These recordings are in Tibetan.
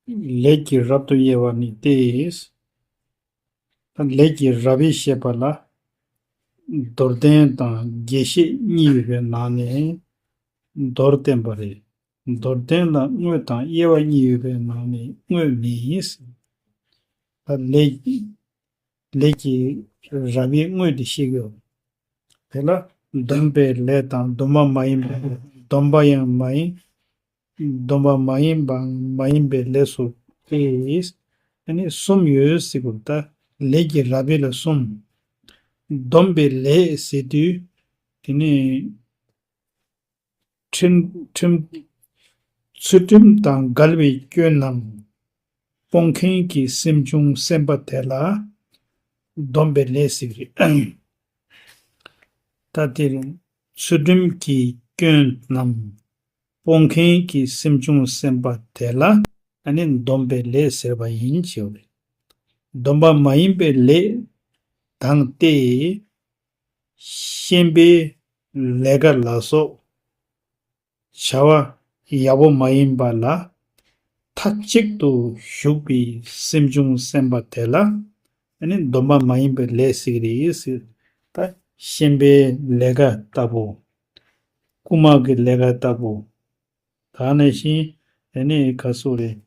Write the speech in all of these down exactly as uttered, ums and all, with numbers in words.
ལས་ཀྱི་རབ་ཏུ་དབྱེ་བ་ནི་སྟེ། ལས་ཀྱི་རབ་དབྱེ་བཤད་པ་ལ། མདོར་བསྟན་དང་རྒྱས་བཤད་གཉིས་ཡོད་པའི་ནང་ནས་མདོར་བསྟན་པ་རེད། མདོར་བསྟན་ལ་དངོས་དང་དབྱེ་བ་གཉིས་ཡོད་པའི་ནང་ནས་དངོས་མིན། ད་ལས་ལས་ཀྱི་རབ་དབྱེ་དངོས་དེ་བཤད་ཀྱི་ཡོད། དེ་ལ་སྡོམ་པའི་ལས་དང་སྡོམ་པ་མ་ཡིན་པ། སྡོམ་པ་ཡང་མ་ཡིན། སྡོམ་པ་མ་ཡིན་པའང་མ་ཡིན་པའི་ལས་སུ་སྟེ། ཨ་ནི་གསུམ་ཡོད་ཟེར་གོ། ད་ལས་ཀྱི་རབ་དབྱེ་ལ་གསུམ། སྡོམ་པའི་ལས་ཟེར་དུས་དེ་ནི་ཁྲིམས་ཁྲིམས་ཚུལ་ཁྲིམས་དང་འགལ་བའི་སྐྱོན་རྣམས་སྤོང་མཁན་གྱི་སེམས་བྱུང་སེམས་པ་དེ་ལ་སྡོམ་པའི་ལས་ཟེར་གྱི་རེད། ད་དེ་ཚུལ་ཁྲིམས་ཀྱི་སྐྱོན་རྣམས་སྤོང་མཁན་གྱི་སེམས་བྱུང་སེམས་པ་དེ་ལ་ཨ་ནི་སྡོམ་པའི་ལས་ཟེར་བ་ཡིན་ཞེས་པ་རེད། སྡོམ་པ་མ་ཡིན་པའི་ལས་དང་སྟེ། ཤན་པའི་ལས་ཀ་ལ་སོགས་བྱ་བ་ཡག་པོ་མ་ཡིན་པ་ལ་མཐའ་གཅིག་ཏུ་ཞུགས་པའི་སེམས་བྱུང་སེམས་པ་དེ་ལ་ཨ་ནི་སྡོམ་པ་མ་ཡིན་པའི་ལས་ཟེར་གྱི་རེད་ཟེར། ད་ཤན་པའི་ལས་ཀ་ལྟ་བུ། རྐུན་མ་གི་ལས་ཀ་ལྟ་བུ། ད་ནང་བཞིན་ཨ་ནི་ག་སོགས་རེད།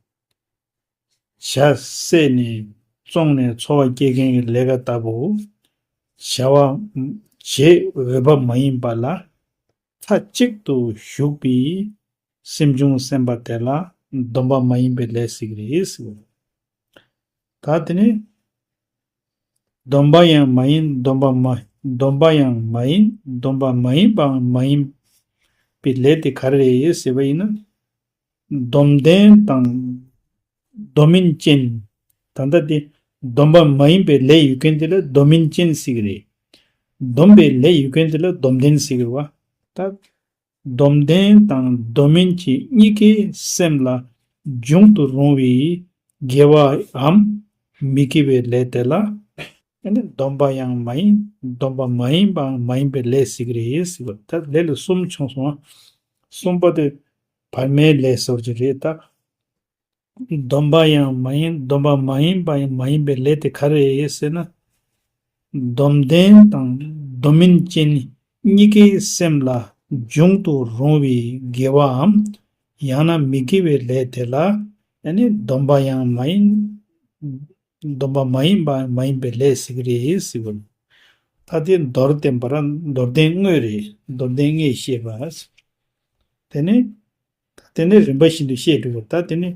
ཇ་བསྲེགས་ནས་བཙོངས་ནས་འཚོ་བ་སྐྱེལ་མཁན་གྱི་ལས་ཀ་ལྟ་བུ། བྱ་བ་བྱེད་འོས་པ་མ་ཡིན་པ་ལ་མཐའ་གཅིག་ཏུ་ཞུགས་པའི་སེམས་བྱུང་སེམས་པ་དེ་ལ་སྡོམ་པ་མ་ཡིན་པའི་ལས་ཟེར་གྱི་རེད་ཟེར། ད་དེ་ནི་སྡོམ་པ་ཡང་མ་ཡིན། སྡོམ་པ་མ་སྡོམ་པ་ཡང་མ་ཡིན། སྡོམ་པ་མ་ཡིན་པའང་མ་ཡིན་པའི་ལས་དེ་ག་རེ་རེད་ཟེར་བ་ཡིན་ན། སྡོམ་ལྡན་དང་སྡོམ་མིན་ཅན། ད་ལྟ་དེ་སྡོམ་པ་མ་ཡིན་པའི་ལས་ཡོད་མཁན་དེ་ལ་སྡོམ་མིན་ཅན་ཟེར་གྱི་རེད། སྡོམ་པའི་ལས་ཡོད་མཁན་དེ་ལ་སྡོམ་ལྡན་ཟེར་གྱི་རེད་བ། ད་སྡོམ་ལྡན་དང་སྡོམ་མིན་གྱི་གཉིས་ཀའི་སེམས་ལ་འབྱུང་དུ་རུང་བའི་དགེ་བའམ་མི་དགེ་བའི་ལས་དེ་ལ་ཨ་ནི་སྡོམ་པ་ཡང་མ་ཡིན། སྡོམ་པ་མ་ཡིན་པའང་མ་ཡིན་པའི་ལས་ཟེར་གྱི་རེད་ཟེར་བ། ད་ལས་ལ་གསུམ་བྱུང་སོང་བ། གསུམ་པ་དེ་བར་མའི་ལས་ཟེར་གྱི་རེད་ད། སྡོམ་པ་ཡང་མ་ཡིན། སྡོམ་པ་མ་ཡིན་པ་ཡང་མ་ཡིན་པའི་ལས་དེ་ག་རེ་རེད་ཟེར་ན། སྡོམ་ལྡན་དང་སྡོམ་མིན་ཅན་གཉིས་ཀའི་སེམས་ལ་འབྱུང་དུ་རུང་བའི་དགེ་བའམ་ཡང་ན་མི་དགེ་བའི་ལས་དེ་ལ་ཨ་ནི་སྡོམ་པ་ཡང་མ་ཡིན། སྡོམ་པ་མ་ཡིན་པ་མ་ཡིན་པའི་ལས་ཟེར་གྱི་རེད་ཟེར་གྱི་རེད། ད་དེ་མདོར་བསྟན་པ་ར་མདོར་བསྟན་དངོས་རེད། མདོར་བསྟན་དངོས་བཤད་པ། དེ་ནི་དེ་ནི་རིམ་པ་བཞིན་དུ་བཤད་འགྲོ་བ། ད་དེ་ནི་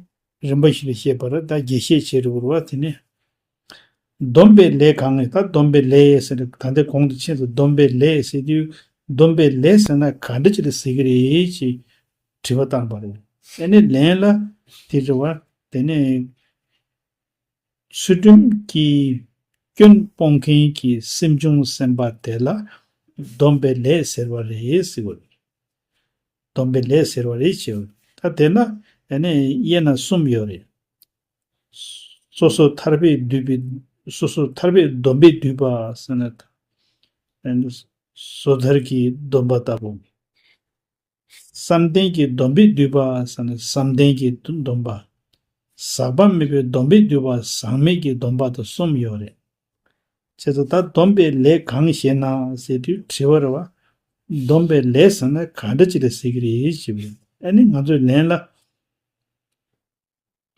རིམ་པ་བཞིན་དུ་བཤད་པ་ར་ད་རྒྱས་བཤད་བྱེད་འགྲོ་བ་ར་དེ་ནི། སྡོམ་པའི་ལས་གང་ཡིན། ད་སྡོམ་པའི་ལས་ཟེར་ན་ད་ལྟ་གོང་དུ་ཕྱིན་སོང་། སྡོམ་པའི་ལས་ཟེར་དུས་སྡོམ་པའི་ལས་ཟེར་ན་ག་འདྲ་ཅིག་ལ་ཟེར་གྱི་རེད་ཅེས་དྲི་བ་བཏང་པ་རེད། ཨ་ནི་ལན་ལ་དེ་དྲི་བ་དེ་ནི། ཚུལ་ཁྲིམས་ཀྱི་སྐྱོན་སྤོང་མཁན་གྱི་སེམས་བྱུང་སེམས་པ་དེ་ལ་སྡོམ་པའི་ལས་ཟེར་བ་རེད་ཟེར་བ་རེད། སྡོམ་པའི་ལས་ཟེར་བ་རེད་ཅེས། ད་དེ་ན་ཨ་ནི་དབྱེ་ན་གསུམ་ཡོད་རེད། སོ་སོ་ཐར་པས་བསྡུས་པའི། སོ་སོ་ཐར་པས་སྡོམ་པས་བསྡུས་པ་ཟེར་ན། ཨ་ནི་སོ་ཐར་གྱི་སྡོམ་པ་ལྟ་བུ། བསམ་གཏན་གྱི་སྡོམ་པས་བསྡུས་པ་ཟེར་ན་བསམ་གཏན་གྱི་སྡོམ་པ། ཟག་པ་མེད་པའི་སྡོམ་པས་བསྡུས་པ་ཟག་མེད་ཀྱི་སྡོམ་པ་དང་གསུམ་ཡོད་རེད། བྱས་ཙང་ད་སྡོམ་པའི་ལས་གང་ཞེ་ན་ཟེར་དུས་དྲི་བ་རེད་བ། སྡོམ་པའི་ལས་ཟེར་ན་ག་འདྲ་ཅིག་ལ་ཟེར་གྱི་རེད་ཞེས་པས། ཨ་ནི་ང་ཚོས་ལན་ལ།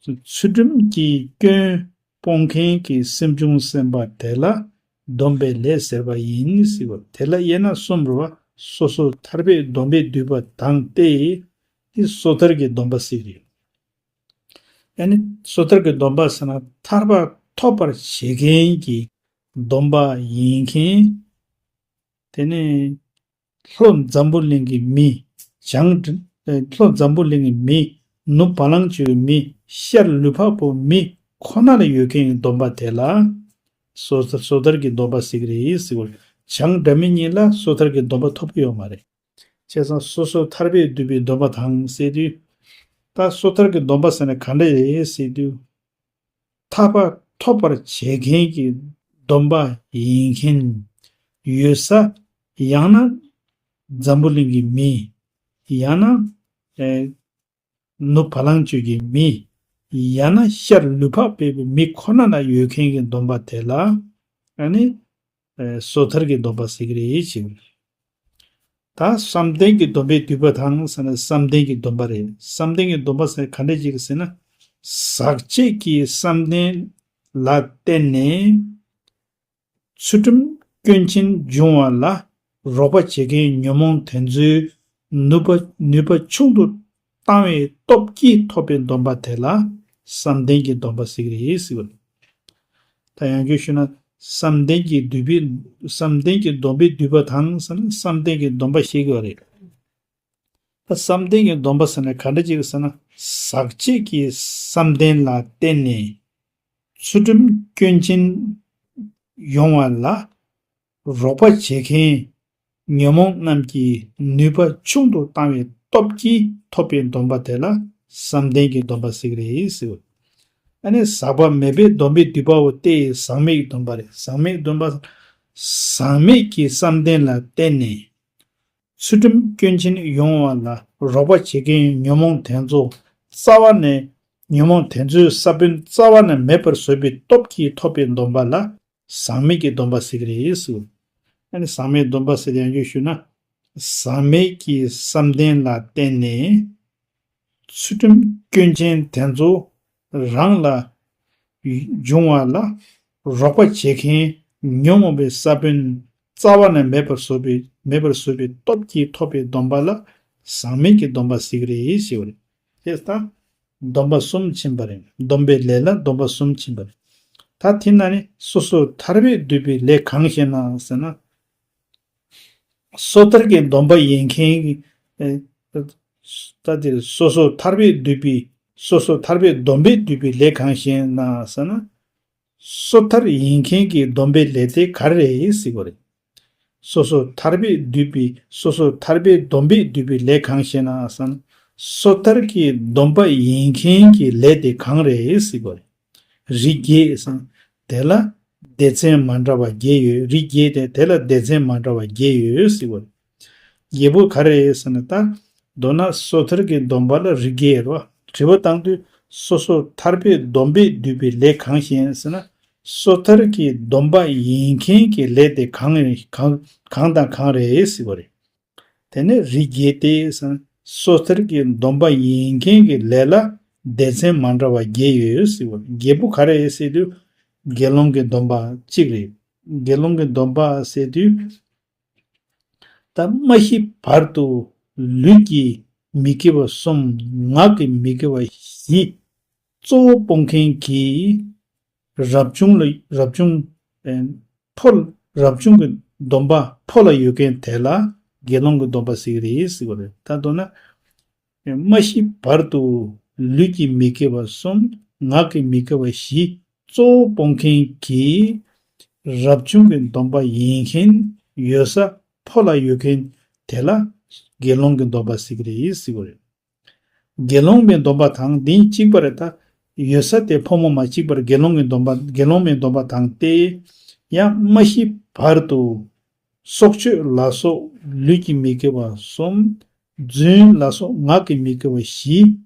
ཚུལ་ཁྲིམས་ཀྱི་སྐྱོན་སྤོང་མཁན་གྱི་སེམས་བྱུང་སེམས་པ་དེ་ལ་སྡོམ་པའི་ལས་ཟེར་བ་ཡིན་ཟེར་བ། དེ་ལ་དབྱེ་ན་གསུམ་རེད་བ། སོ་སོ་ཐར་པས་སྡོམ་པས་བསྡུས་པ་དང་སྟེ། དེ་སོ་ཐར་གྱི་སྡོམ་པ་ཟེར་གྱི་རེད། ཨ་ནི་སོ་ཐར་གྱི་སྡོམ་པ་ཟེར་ན་ཐར་པ་ཐོབ་པར་བྱེད་མཁན་གྱི་སྡོམ་པ་ཡིན་མཁན། དེ་ནི་ལྷོ་འཛམ་བུ་གླིང་གི་མི། བྱང་། ལྷོ་འཛམ་བུ་གླིང་གི་མི། ནུབ་བ་ལང་སྤྱོད་ཀྱི་མི། ཤར་ལུས་འཕགས་པོ་མི་ཁོ་ན་ལ་ཡོད་མཁན་གྱི་སྡོམ་པ་དེ་ལ་སོ་སོ་ཐར་གྱི་སྡོམ་པ་ཟེར་གྱི་རེད་ཟེར་བ། བྱང་སྒྲ་མི་སྙན་ལ་སོ་ཐར་གྱི་སྡོམ་པ་ཐོབ་ཀྱི་ཡོད་མ་རེད། བྱས་ཙང་སོ་སོ་ཐར་པས་བསྡུས་པའི་སྡོམ་པ་དང་ཟེར་དུས། ད་སོ་ཐར་གྱི་སྡོམ་པ་ཟེར་ན་ག་འདྲ་རེད་ཟེར་དུས། ཐར་པ་ཐོབ་པར་བྱེད་མཁན་གྱི་སྡོམ་པ་ཡིན་མཁན་ཡོད་ས། ཡང་ན་འཛམ་བུ་གླིང་གི་མི། ཡང་ན་ཨེ་ནུབ་བ་ལང་སྤྱོད་ཀྱི་མི། ཡང་ན་ཤར་ལུས་འཕགས་སྦས་པའི་མི་ཁོ་ན་ན་ཡོད་མཁན་གྱི་སྡོམ་པ་དེ་ལ་ཨ་ནི་སོ་ཐར་གྱི་སྡོམ་པ་ཟེར་གྱི་རེད་ཅེས། ད་བསམ་གཏན་གྱི་སྡོམ་པས་བསྡུས་པ་དང་ཟེར་ན་བསམ་གཏན་གྱི་སྡོམ་པ་རེད། བསམ་གཏན་གྱི་སྡོམ་པ་ཟེར་ག་འདྲ་ཅིག་ཟེར་ན། ཟག་བཅས་ཀྱི་བསམ་གཏན་ལ་བརྟེན་ནས་ཚུལ་ཁྲིམས་སྐྱོན་ཅན་འབྱུང་བ་ལ་རོགས་པ་བྱེད་མཁན་ཉོན་མོངས་དེ་ཚོའི་ནུས་པ་ནུས་པ་ཆུང་དུ་བཏང་བའི་སྟོབས་ཀྱིས་ཐོབ་པའི་སྡོམ་པ་དེ་ལ་བསམ་གཏན་གྱི་སྡོམ་པ་ཟེར་གྱི་རེད་ཟེར་བ་རེད། ད་ཡང་བསྐྱར་ཞུས་ན། བསམ་གཏན་གྱི་བསྡུས་པའི་བསམ་གཏན་གྱི་སྡོམ་པས་བསྡུས་པ་དང་ཟེར་ན་བསམ་གཏན་གྱི་སྡོམ་པ་ཞིག་ཡོད་རེད། ད་བསམ་གཏན་གྱི་སྡོམ་པ་ཟེར་ན་ག་འདྲ་ཅིག་ཟེར་ན། ཟག་བཅས་ཀྱི་བསམ་གཏན་ལ་བརྟེན་ནས་ཚུལ་ཁྲིམས་སྐྱོན་ཅན་ཡོང་བ་ལ་རོགས་པ་བྱེད་མཁན་ཉོན་མོངས་རྣམས་ཀྱི་ནུས་པ་ཆུང་དུ་བཏང་བའི་སྟོབས་ཀྱིས་ཐོབ་པའི་སྡོམ་པ་དེ་ལ་བསམ་གཏན་གྱི་སྡོམ་པ་ཟེར་གྱི་རེད་ཟེར། ཨ་ནི་ཟག་པ་མེད་པའི་སྡོམ་པས་བསྡུས་པའོ་སྟེ་ཟག་མེད་ཀྱི་སྡོམ་པ་རེད། ཟག་མེད་སྡོམ་པ། ཟག་མེད་ཀྱི་བསམ་གཏན་ལ་བརྟེན་ནས་ཚུལ་ཁྲིམས་སྐྱོན་ཅན་ཡོང་བ་ལ་རོགས་པ་བྱེད་མཁན་ཉོན་མོངས་དེ་ཚོ་རྩ་བ་ནས་ཉོན་མོངས་དེ་ཚོའི་ས་བོན་རྩ་བ་ནས་མེད་པར་བཟོ་བའི་སྟོབས་ཀྱིས་ཐོབ་པའི་སྡོམ་པ་ལ་ཟག་མེད་ཀྱི་སྡོམ་པ་ཟེར་གྱི་རེད་ཟེར། ཨ་ནི་ཟག་མེད་སྡོམ་པ་ཟེར་ཡང་བསྐྱར་ཞུས་ན། ཟག་མེད་ཀྱི་བསམ་གཏན་ལ་བརྟེན་ནས་ཚུལ་ཁྲིམས་སྐྱོན་ཅན་དེ་ཚོ་རང་ལ་འབྱུང་བ་ལ་རོགས་པ་བྱེད་མཁན་ཉོན་མོངས་པའི་ས་བོན་རྩ་བ་ནས་མེད་པར་བཟོ་བའི་མེད་པར་བཟོ་བའི་སྟོབས་ཀྱིས་ཐོབ་པའི་སྡོམ་པ་ལ་ཟག་མེད་ཀྱི་སྡོམ་པ་ཟེར་གྱི་རེད་ཞེས་པ་རེད། དེ་ལྟར་སྡོམ་པ་གསུམ་ཕྱིན་པ་རེད། སྡོམ་པའི་ལས་ལ་སྡོམ་པ་གསུམ་ཕྱིན་པ་རེད། ད་དེ་ན་ནི་སོ་སོ་ཐར་པས་བསྡུས་པའི་ལས་གང་ཞེ་ན་ཟེར་ན། སོ་ཐར་གྱི་སྡོམ་པ་ཡིན་མཁན་གྱི། ཨེ། ད་དེ་སོ་སོ་ཐར་པས་བསྡུས་པའི་སོ་སོ་ཐར་པའི་སྡོམ་པས་བསྡུས་པའི་ལས་གང་ཞེ་ན་ཟེར་ན། སོ་ཐར་ཡིན་མཁན་གྱི་སྡོམ་པའི་ལས་དེ་ག་རེ་རེད་ཟེར་བ་རེད། སོ་སོ་ཐར་པས་བསྡུས་པའི་སོ་སོ་ཐར་པའི་སྡོམ་པས་བསྡུས་པའི་ལས་གང་ཞེ་ན་ཟེར་ན། སོ་ཐར་གྱི་སྡོམ་པ་ཡིན་མཁན་གྱི་ལས་དེ་གང་རེད་ཟེར་བ་རེད། རིགས་བརྒྱད་ཟེར། དེ་ལ་སྡེ་ཚན་མ་འདྲ་བ་བརྒྱད་ཡོད། རིགས་བརྒྱད་དེ་དེ་ལ་སྡེ་ཚན་མ་འདྲ་བ་བརྒྱད་ཡོད་ཟེར་བ། བརྒྱད་པོ་ག་རེ་ཟེར་ན། ད་མདོར་ན་སོ་ཐར་གྱི་སྡོམ་པ་ལ་རིགས་བརྒྱད་ཡོད་རེད་བ། དྲི་བ་བཏང་དུས་སོ་སོ་ཐར་པའི་སྡོམ་པས་བསྡུས་པའི་ལས་གང་ཞེས་ཟེར་ན། སོ་ཐར་གྱི་སྡོམ་པ་ཡིན་མཁན་གྱི་ལས་དེ་གང་རེད། གང་གང་དང་གང་རེད་ཟེར་བ་རེད། དེ་ནས་རིགས་བརྒྱད་དེ་ཟེར་ན། སོ་ཐར་གྱི་སྡོམ་པ་ཡིན་མཁན་གྱི་ལས་ལ་སྡེ་ཚན་མ་འདྲ་བ་བརྒྱད་ཡོད་ཟེར་བ། བརྒྱད་པོ་ག་རེ་ཟེར་དུས། དགེ་སློང་གི་སྡོམ་པ་གཅིག་རེད། དགེ་སློང་གི་སྡོམ་པ་ཟེར་དུས། ད་མ་ཤི་བར་དུ་ལུས་ཀྱི་མི་དགེ་བ་གསུམ། ངག་གི་མི་དགེ་བ་བཞི། གཙོ་བོ་སྤོང་མཁན་གྱི་རབ་བྱུང་ལ་རབ་བྱུང་། ཨེ། ཕོ། རབ་བྱུང་གི་སྡོམ་པ་ཕོ་ལ་ཡོད་མཁན་དེ་ལ་དགེ་སློང་གི་སྡོམ་པ་ཟེར་གྱི་རེད་ཟེར་བ་རེད། ད་མདོར་ན། མ་ཤི་བར་དུ་ལུས་ཀྱི་མི་དགེ་བ་གསུམ། ངག་གི་མི་དགེ་བ་བཞི། གཙོ་བོ་སྤོང་མཁན་གྱི་རབ་བྱུང་གི་སྡོམ་པ་ཡིན་མཁན་ཡོད་ས་ཕོ་ལ་ཡོད་མཁན་དེ་ལ་དགེ་སློང་གི་སྡོམ་པ་ཟེར་གྱི་རེད་ཟེར་བ་རེད། དགེ་སློང་མའི་སྡོམ་པ་དང་འདི་གཅིག་པ་རེད། ད་ཡོད་ས་དེ་ཕོ་མོ་མ་གཅིག་པར་དགེ་སློང་གི་སྡོམ་པ་དགེ་སློང་མའི་སྡོམ་པ་དང་སྟེ། ཡང་མ་ཤི་བར་དུ་སྲོག་གཅོད་ལ་སོགས་ལུས་ཀྱི་མི་དགེ་བ་གསུམ། རྫུན་ལ་སོགས་ངག་གི་མི་དགེ་བ་བཞི།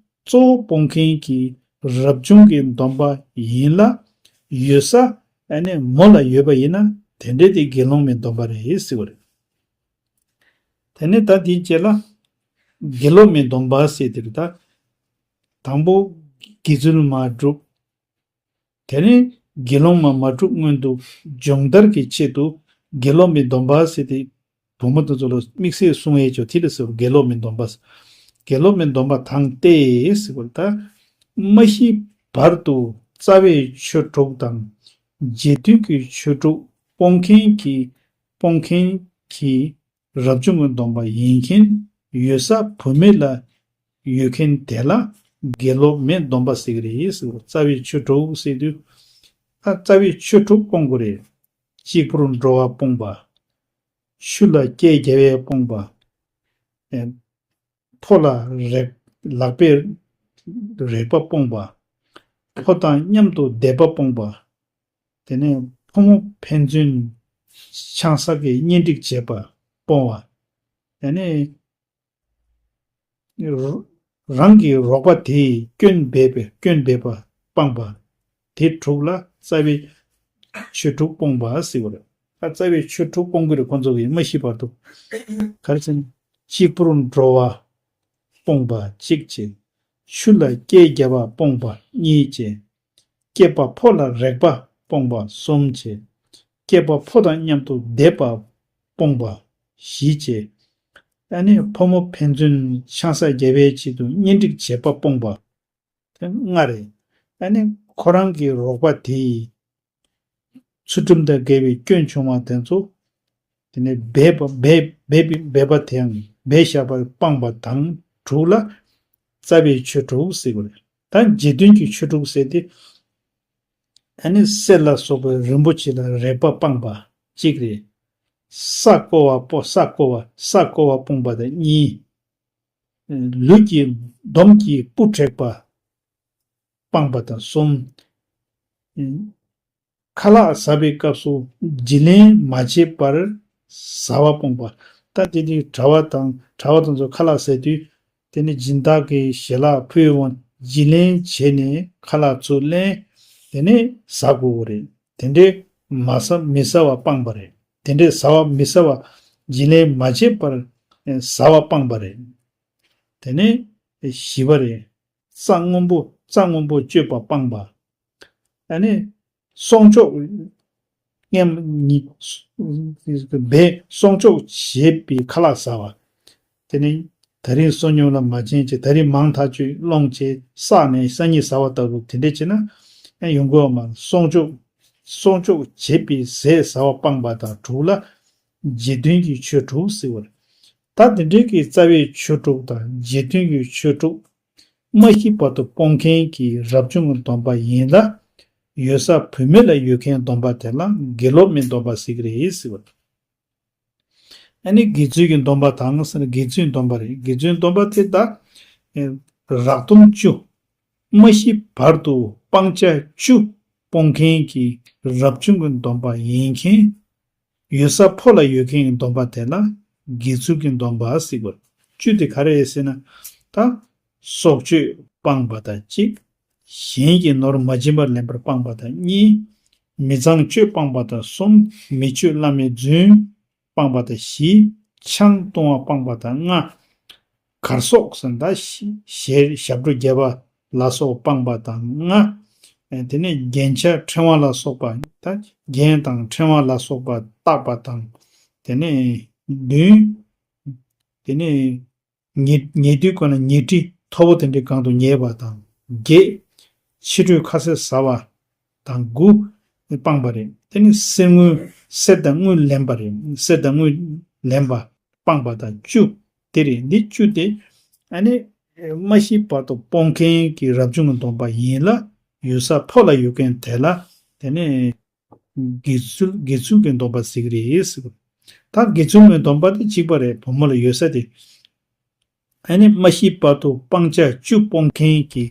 གཙོ་བོ་སྤོང་མཁན་གྱི་རབ་བྱུང་གི་སྡོམ་པ་ཡིན་ལ། ཡོད་ས་ཨ་ནི་མོ་ལ་ཡོད་པ་ཡིན་ན་དེ་འདྲའི་དེ་དགེ་སློང་མའི་སྡོམ་པ་རེད་ཟེར་བ་རེད། དེ་ནས་ད་དེའི་རྗེས་ལ་དགེ་སློང་མའི་སྡོམ་པ་ཟེར་དེ་རེད། ད་དང་པོ་དགེ་ཚུལ་མ་བསྒྲུབ། དེ་ནས་དགེ་སློང་མ་མ་བསྒྲུབ་སྔོན་དུ་སྦྱོང་བརྡར་གྱི་ཆེད་དུ་དགེ་སློང་མའི་སྡོམ་པ་ཟེར་ཏེ། བུ་མོ་དེ་ཚོ་ལ་དམིགས་བསལ་གསུང་ཡས་ཆོག་དེ་ལ་ཟེར་དགེ་སློང་མའི་སྡོམ་པ། དགེ་སློང་མའི་སྡོམ་པ་དང་སྟེ་ཟེར་བ་ད། མ་ཤི་བར་དུ་རྩ་བའི་ཆོས་དྲུག་དང་། རྗེས་མཐུན་གྱི་ཆོས་དྲུག་སྤོང་མཁན་གྱི་སྤོང་མཁན་གྱི་རབ་བྱུང་གི་སྡོམ་པ་ཡིན་མཁན་ཡོད་ས་བུད་མེད་ལ་ཡོད་མཁན་དེ་ལ་དགེ་སློང་མའི་སྡོམ་པ་ཟེར་གྱི་རེད་ཟེར་བ། རྩ་བའི་ཆོས་དྲུག་ཟེར་དུས། ད་རྩ་བའི་ཆོས་དྲུག་སྤོང་དགོས་རེད། གཅིག་པུར་འགྲོ་བ་སྤོང་བ། ཆུ་ལ་སྐྱེས་རྒྱ་བས་སྤོང་བ། ཨེ། ཕོ་ལ་རེག་ལག་པས་རེག་པ་སྤོང་བ། ཕོ་དང་མཉམ་དུ་བསྡེབས་པ་སྤོང་བ། དེ་ནས་ཕོ་མོ་ཕན་ཚུན་ཆང་ས་གི་གཉེན་སྒྲིག་བྱེད་པ་སྤོང་བ། དེ་ནས་རོ་ རང་གི་རོགས་པ་དེས་སྐྱོན་འབད་པའི་སྐྱོན་འབད་པ་སྤངས་པ། དེ་དྲུག་ལ་རྩ་བའི་ཆོས་དྲུག་སྤོང་བ་ཟེར་བ་རེད། ད་རྩ་བའི་ཆོས་དྲུག་སྤོང་གི་རེད། ཁོང་ཚོ་གིས་མ་ཤི་བར་དུ། ག་རེ་ཟེར་ན། གཅིག་པུར་འགྲོ་བ་སྤོང་བ་གཅིག་བྱས། ཆུ་ལ་རྐྱལ་བརྒྱབ་པ་སྤོང་བ་གཉིས་བྱས། སྐྱེས་པ་ཕོ་ལ་རེག་པ་སྤོང་བ་གསུམ་བྱས། སྐྱེས་པ་ཕོ་དང་མཉམ་དུ་བསྡེབས་པ་སྤོང་བ་བཞི་བྱས། ཨ་ནི་ཕོ་མོ་ཕན་ཚུན་ཆང་ས་རྒྱབ་པའི་ཆེད་དུ་གཉེན་སྒྲིག་བྱེད་པ་སྤོང་བ། དེ་ལྔ་རེད། ཨ་ནི་ཁོ་རང་གི་རོགས་པ་དེ་ཡིས་ཚུལ་ཁྲིམས་དང་འགལ་བའི་སྐྱོན་བྱུང་བ་དེ་ཚོ། དེ་ནས་འབད་པ་འབད་འབད་པའི་འབད་པ་དེའང་འབད་བཞག་པ་སྤངས་པ་དང་དྲུག་ལ་རྩ་བའི་ཆོས་དྲུག་ཟེར་དགོས་རེད། ད་རྗེས་མཐུན་གྱི་ཆོས་དྲུག་ཟེར་ཏེ། ཨ་ནི་གསེར་ལ་སོགས་པའི་རིན་པོ་ཆེ་ལ་རེག་པ་སྤངས་པ་གཅིག་རེད། ས་བརྐོ་བ་སྤོ་ས་བརྐོ་བ་ས་བརྐོ་བ་སྤོང་བ་དང་གཉིས། ལུས་ཀྱི་འདོམ་གྱི་སྤུ་བྲེག་པ་སྤངས་པ་དང་གསུམ། ཁ་ལག་ཟ་བའི་སྐབས་སུ་བརྗེ་ལེན་མ་བྱས་པར་ཟ་བ་སྤོང་བ། ད་དེ་ནི་གྲྭ་བ་དང་གྲྭ་བ་དང་ཚོ་ཁ་ལག་ཟ་དུས། དེ་ནི་སྦྱིན་བདག་གིས་ཞལ་ལག་ཕུལ་འོང་བརྗེ་ལེན་བྱས་ནས་ཁ་ལག་ཚུར་ལེན། དེ་ནས་ཟ་དགོས་པ་རེད། དེ་འདྲའི་མ་ཟ་མི་ཟ་བ་སྤངས་པ་རེད། དེ་འདྲའི་ཟ་བ་མི་ཟ་བ་བརྗེ་ལེན་མ་བྱས་པར་ཟ་བ་སྤངས་པ་རེད། དེ་ནས་བཞི་པ་རེད། རྩྭ་སྔོན་པོ་རྩྭ་སྔོན་པོ་གཅོད་པ་སྤངས་པ། ཨ་ནི་སྲོག་གཅོད་སྔོན་མ་ཉིད་འབད་སྲོག་གཅོད་བྱེད་པའི་ཁ་ལག་ཟ་བ། དེ་ནི་ད་རིང་བསོད་སྙོམས་ལ་མ་བྱིན་བྱས་ད་རིང་མང་ཐག་ཆོད་སློང་བྱས་བསགས་ནས་སང་ཉིན་ཟ་བ་ལྟ་བུ་དེ་འདྲ་བྱས་ན་ཡང་ཡོང་གི་ཡོད་མ་རེད། སྲོག་གཅོད་སྲོག་གཅོད་བྱེད་པའི་ཟས་ཟ་བ་སྤངས་པ་དང་དྲུག་ལ་རྗེས་མཐུན་གྱི་ཆོས་དྲུག་ཟེར་བ་རེད། ད་དེ་འདྲའི་གི་རྩ་བའི་ཆོས་དྲུག་དང་རྗེས་མཐུན་གྱི་ཆོས་དྲུག་མ་ཤི་བར་དུ་སྤོང་མཁན་གྱི་རབ་བྱུང་གི་སྡོམ་པ་ཡིན་ལ། ཡོད་ས་བུད་མེད་ལ་ཡོད་མཁན་སྡོམ་པ་དེ་ལ་དགེ་སློབ་མའི་སྡོམ་པ་ཟེར་གྱི་རེད་ཟེར་བ། ཨ་ནི་དགེ་ཚུལ་གྱི་སྡོམ་པ་དང་ཟེར་ན་དགེ་ཚུལ་སྡོམ་པ་རེད། དགེ་ཚུལ་སྡོམ་པ་དེ་ད་རགས་སྡོམ་བཅུ། མ་ཤི་བར་དུ་སྤང་བྱ་བཅུ་སྤོང་མཁན་གྱི་རབ་བྱུང་གི་སྡོམ་པ་ཡིན་མཁན། ཡོད་ས་ཕོ་ལ་ཡོད་མཁན་གྱི་སྡོམ་པ་དེ་ལ་དགེ་ཚུལ་གྱི་སྡོམ་པ་ཟེར་དགོས། བཅུ་དེ་ག་རེ་རེད་ཟེར་ན། ད་སྲོག་གཅོད་སྤངས་པ་དང་གཅིག་གཞན་གྱི་ནོར་མ་བྱིན་པར་ལེན་པར་སྤངས་པ་དང་གཉིས། མི་ཚངས་སྤྱོད་སྤངས་པ་དང་གསུམ། མི་སྤྱོད་བླ་མའི་རྫུན་སྤངས་པ་དང་བཞི། ཆང་འཐུང་བ་སྤངས་པ་དང་ལྔ། གར་སོགས་ཟེར་ན་ད་ཞལ་ཞབས་བྲོ་རྒྱབ་པ་ལ་སོགས་སྤངས་པ་དང་ལྔ། དེ་ནས་རྒྱན་ཆ་ཕྲེང་བ་ལ་སོགས་པ་ད་རྒྱན་དང་ཕྲེང་བ་ལ་སོགས་པ་བཏགས་པ་དང་། དེ་ནས་བདུན། དེ་ནས་ཉེ་ཉེ་དུས་ཀུན་ལ་ཉལ་ཁྲི་མཐོ་པོ་དེ་འདྲའི་སྒང་དུ་ཉལ་བ་དང་བརྒྱད། ཕྱི་དྲོའི་ཁ་ཟས་ཟ་བ་དང་དགུ་སྤངས་པ་རེད། དེ་ནི་གསེར་དངུལ་གསེར་དང་དངུལ་ལེན་པ་རེད། གསེར་དང་དངུལ་ལེན་པ་སྤངས་པ་དང་བཅུ་དེ་རེད། འདི་བཅུ་དེ་ཨ་ནི་མ་ཤི་བར་དུ་སྤོང་མཁན་གྱི་རབ་བྱུང་གི་སྡོམ་པ་ཡིན་ལ། ཡོད་ས་ཕོ་ལ་ཡོད་མཁན་དེ་ལ་དེ་ནི་དགེ་ཚུལ་དགེ་ཚུལ་གྱི་སྡོམ་པ་ཟེར་གྱི་རེད་ཟེར་གྱི་རེད། ད་དགེ་ཚུལ་མའི་སྡོམ་པ་དེ་གཅིག་པ་རེད། བུ་མོ་ལ་ཡོད་ས་དེ། ཨ་ནི་མ་ཤི་བར་དུ་སྤང་བྱ་བཅུ་སྤོང་མཁན་གྱི་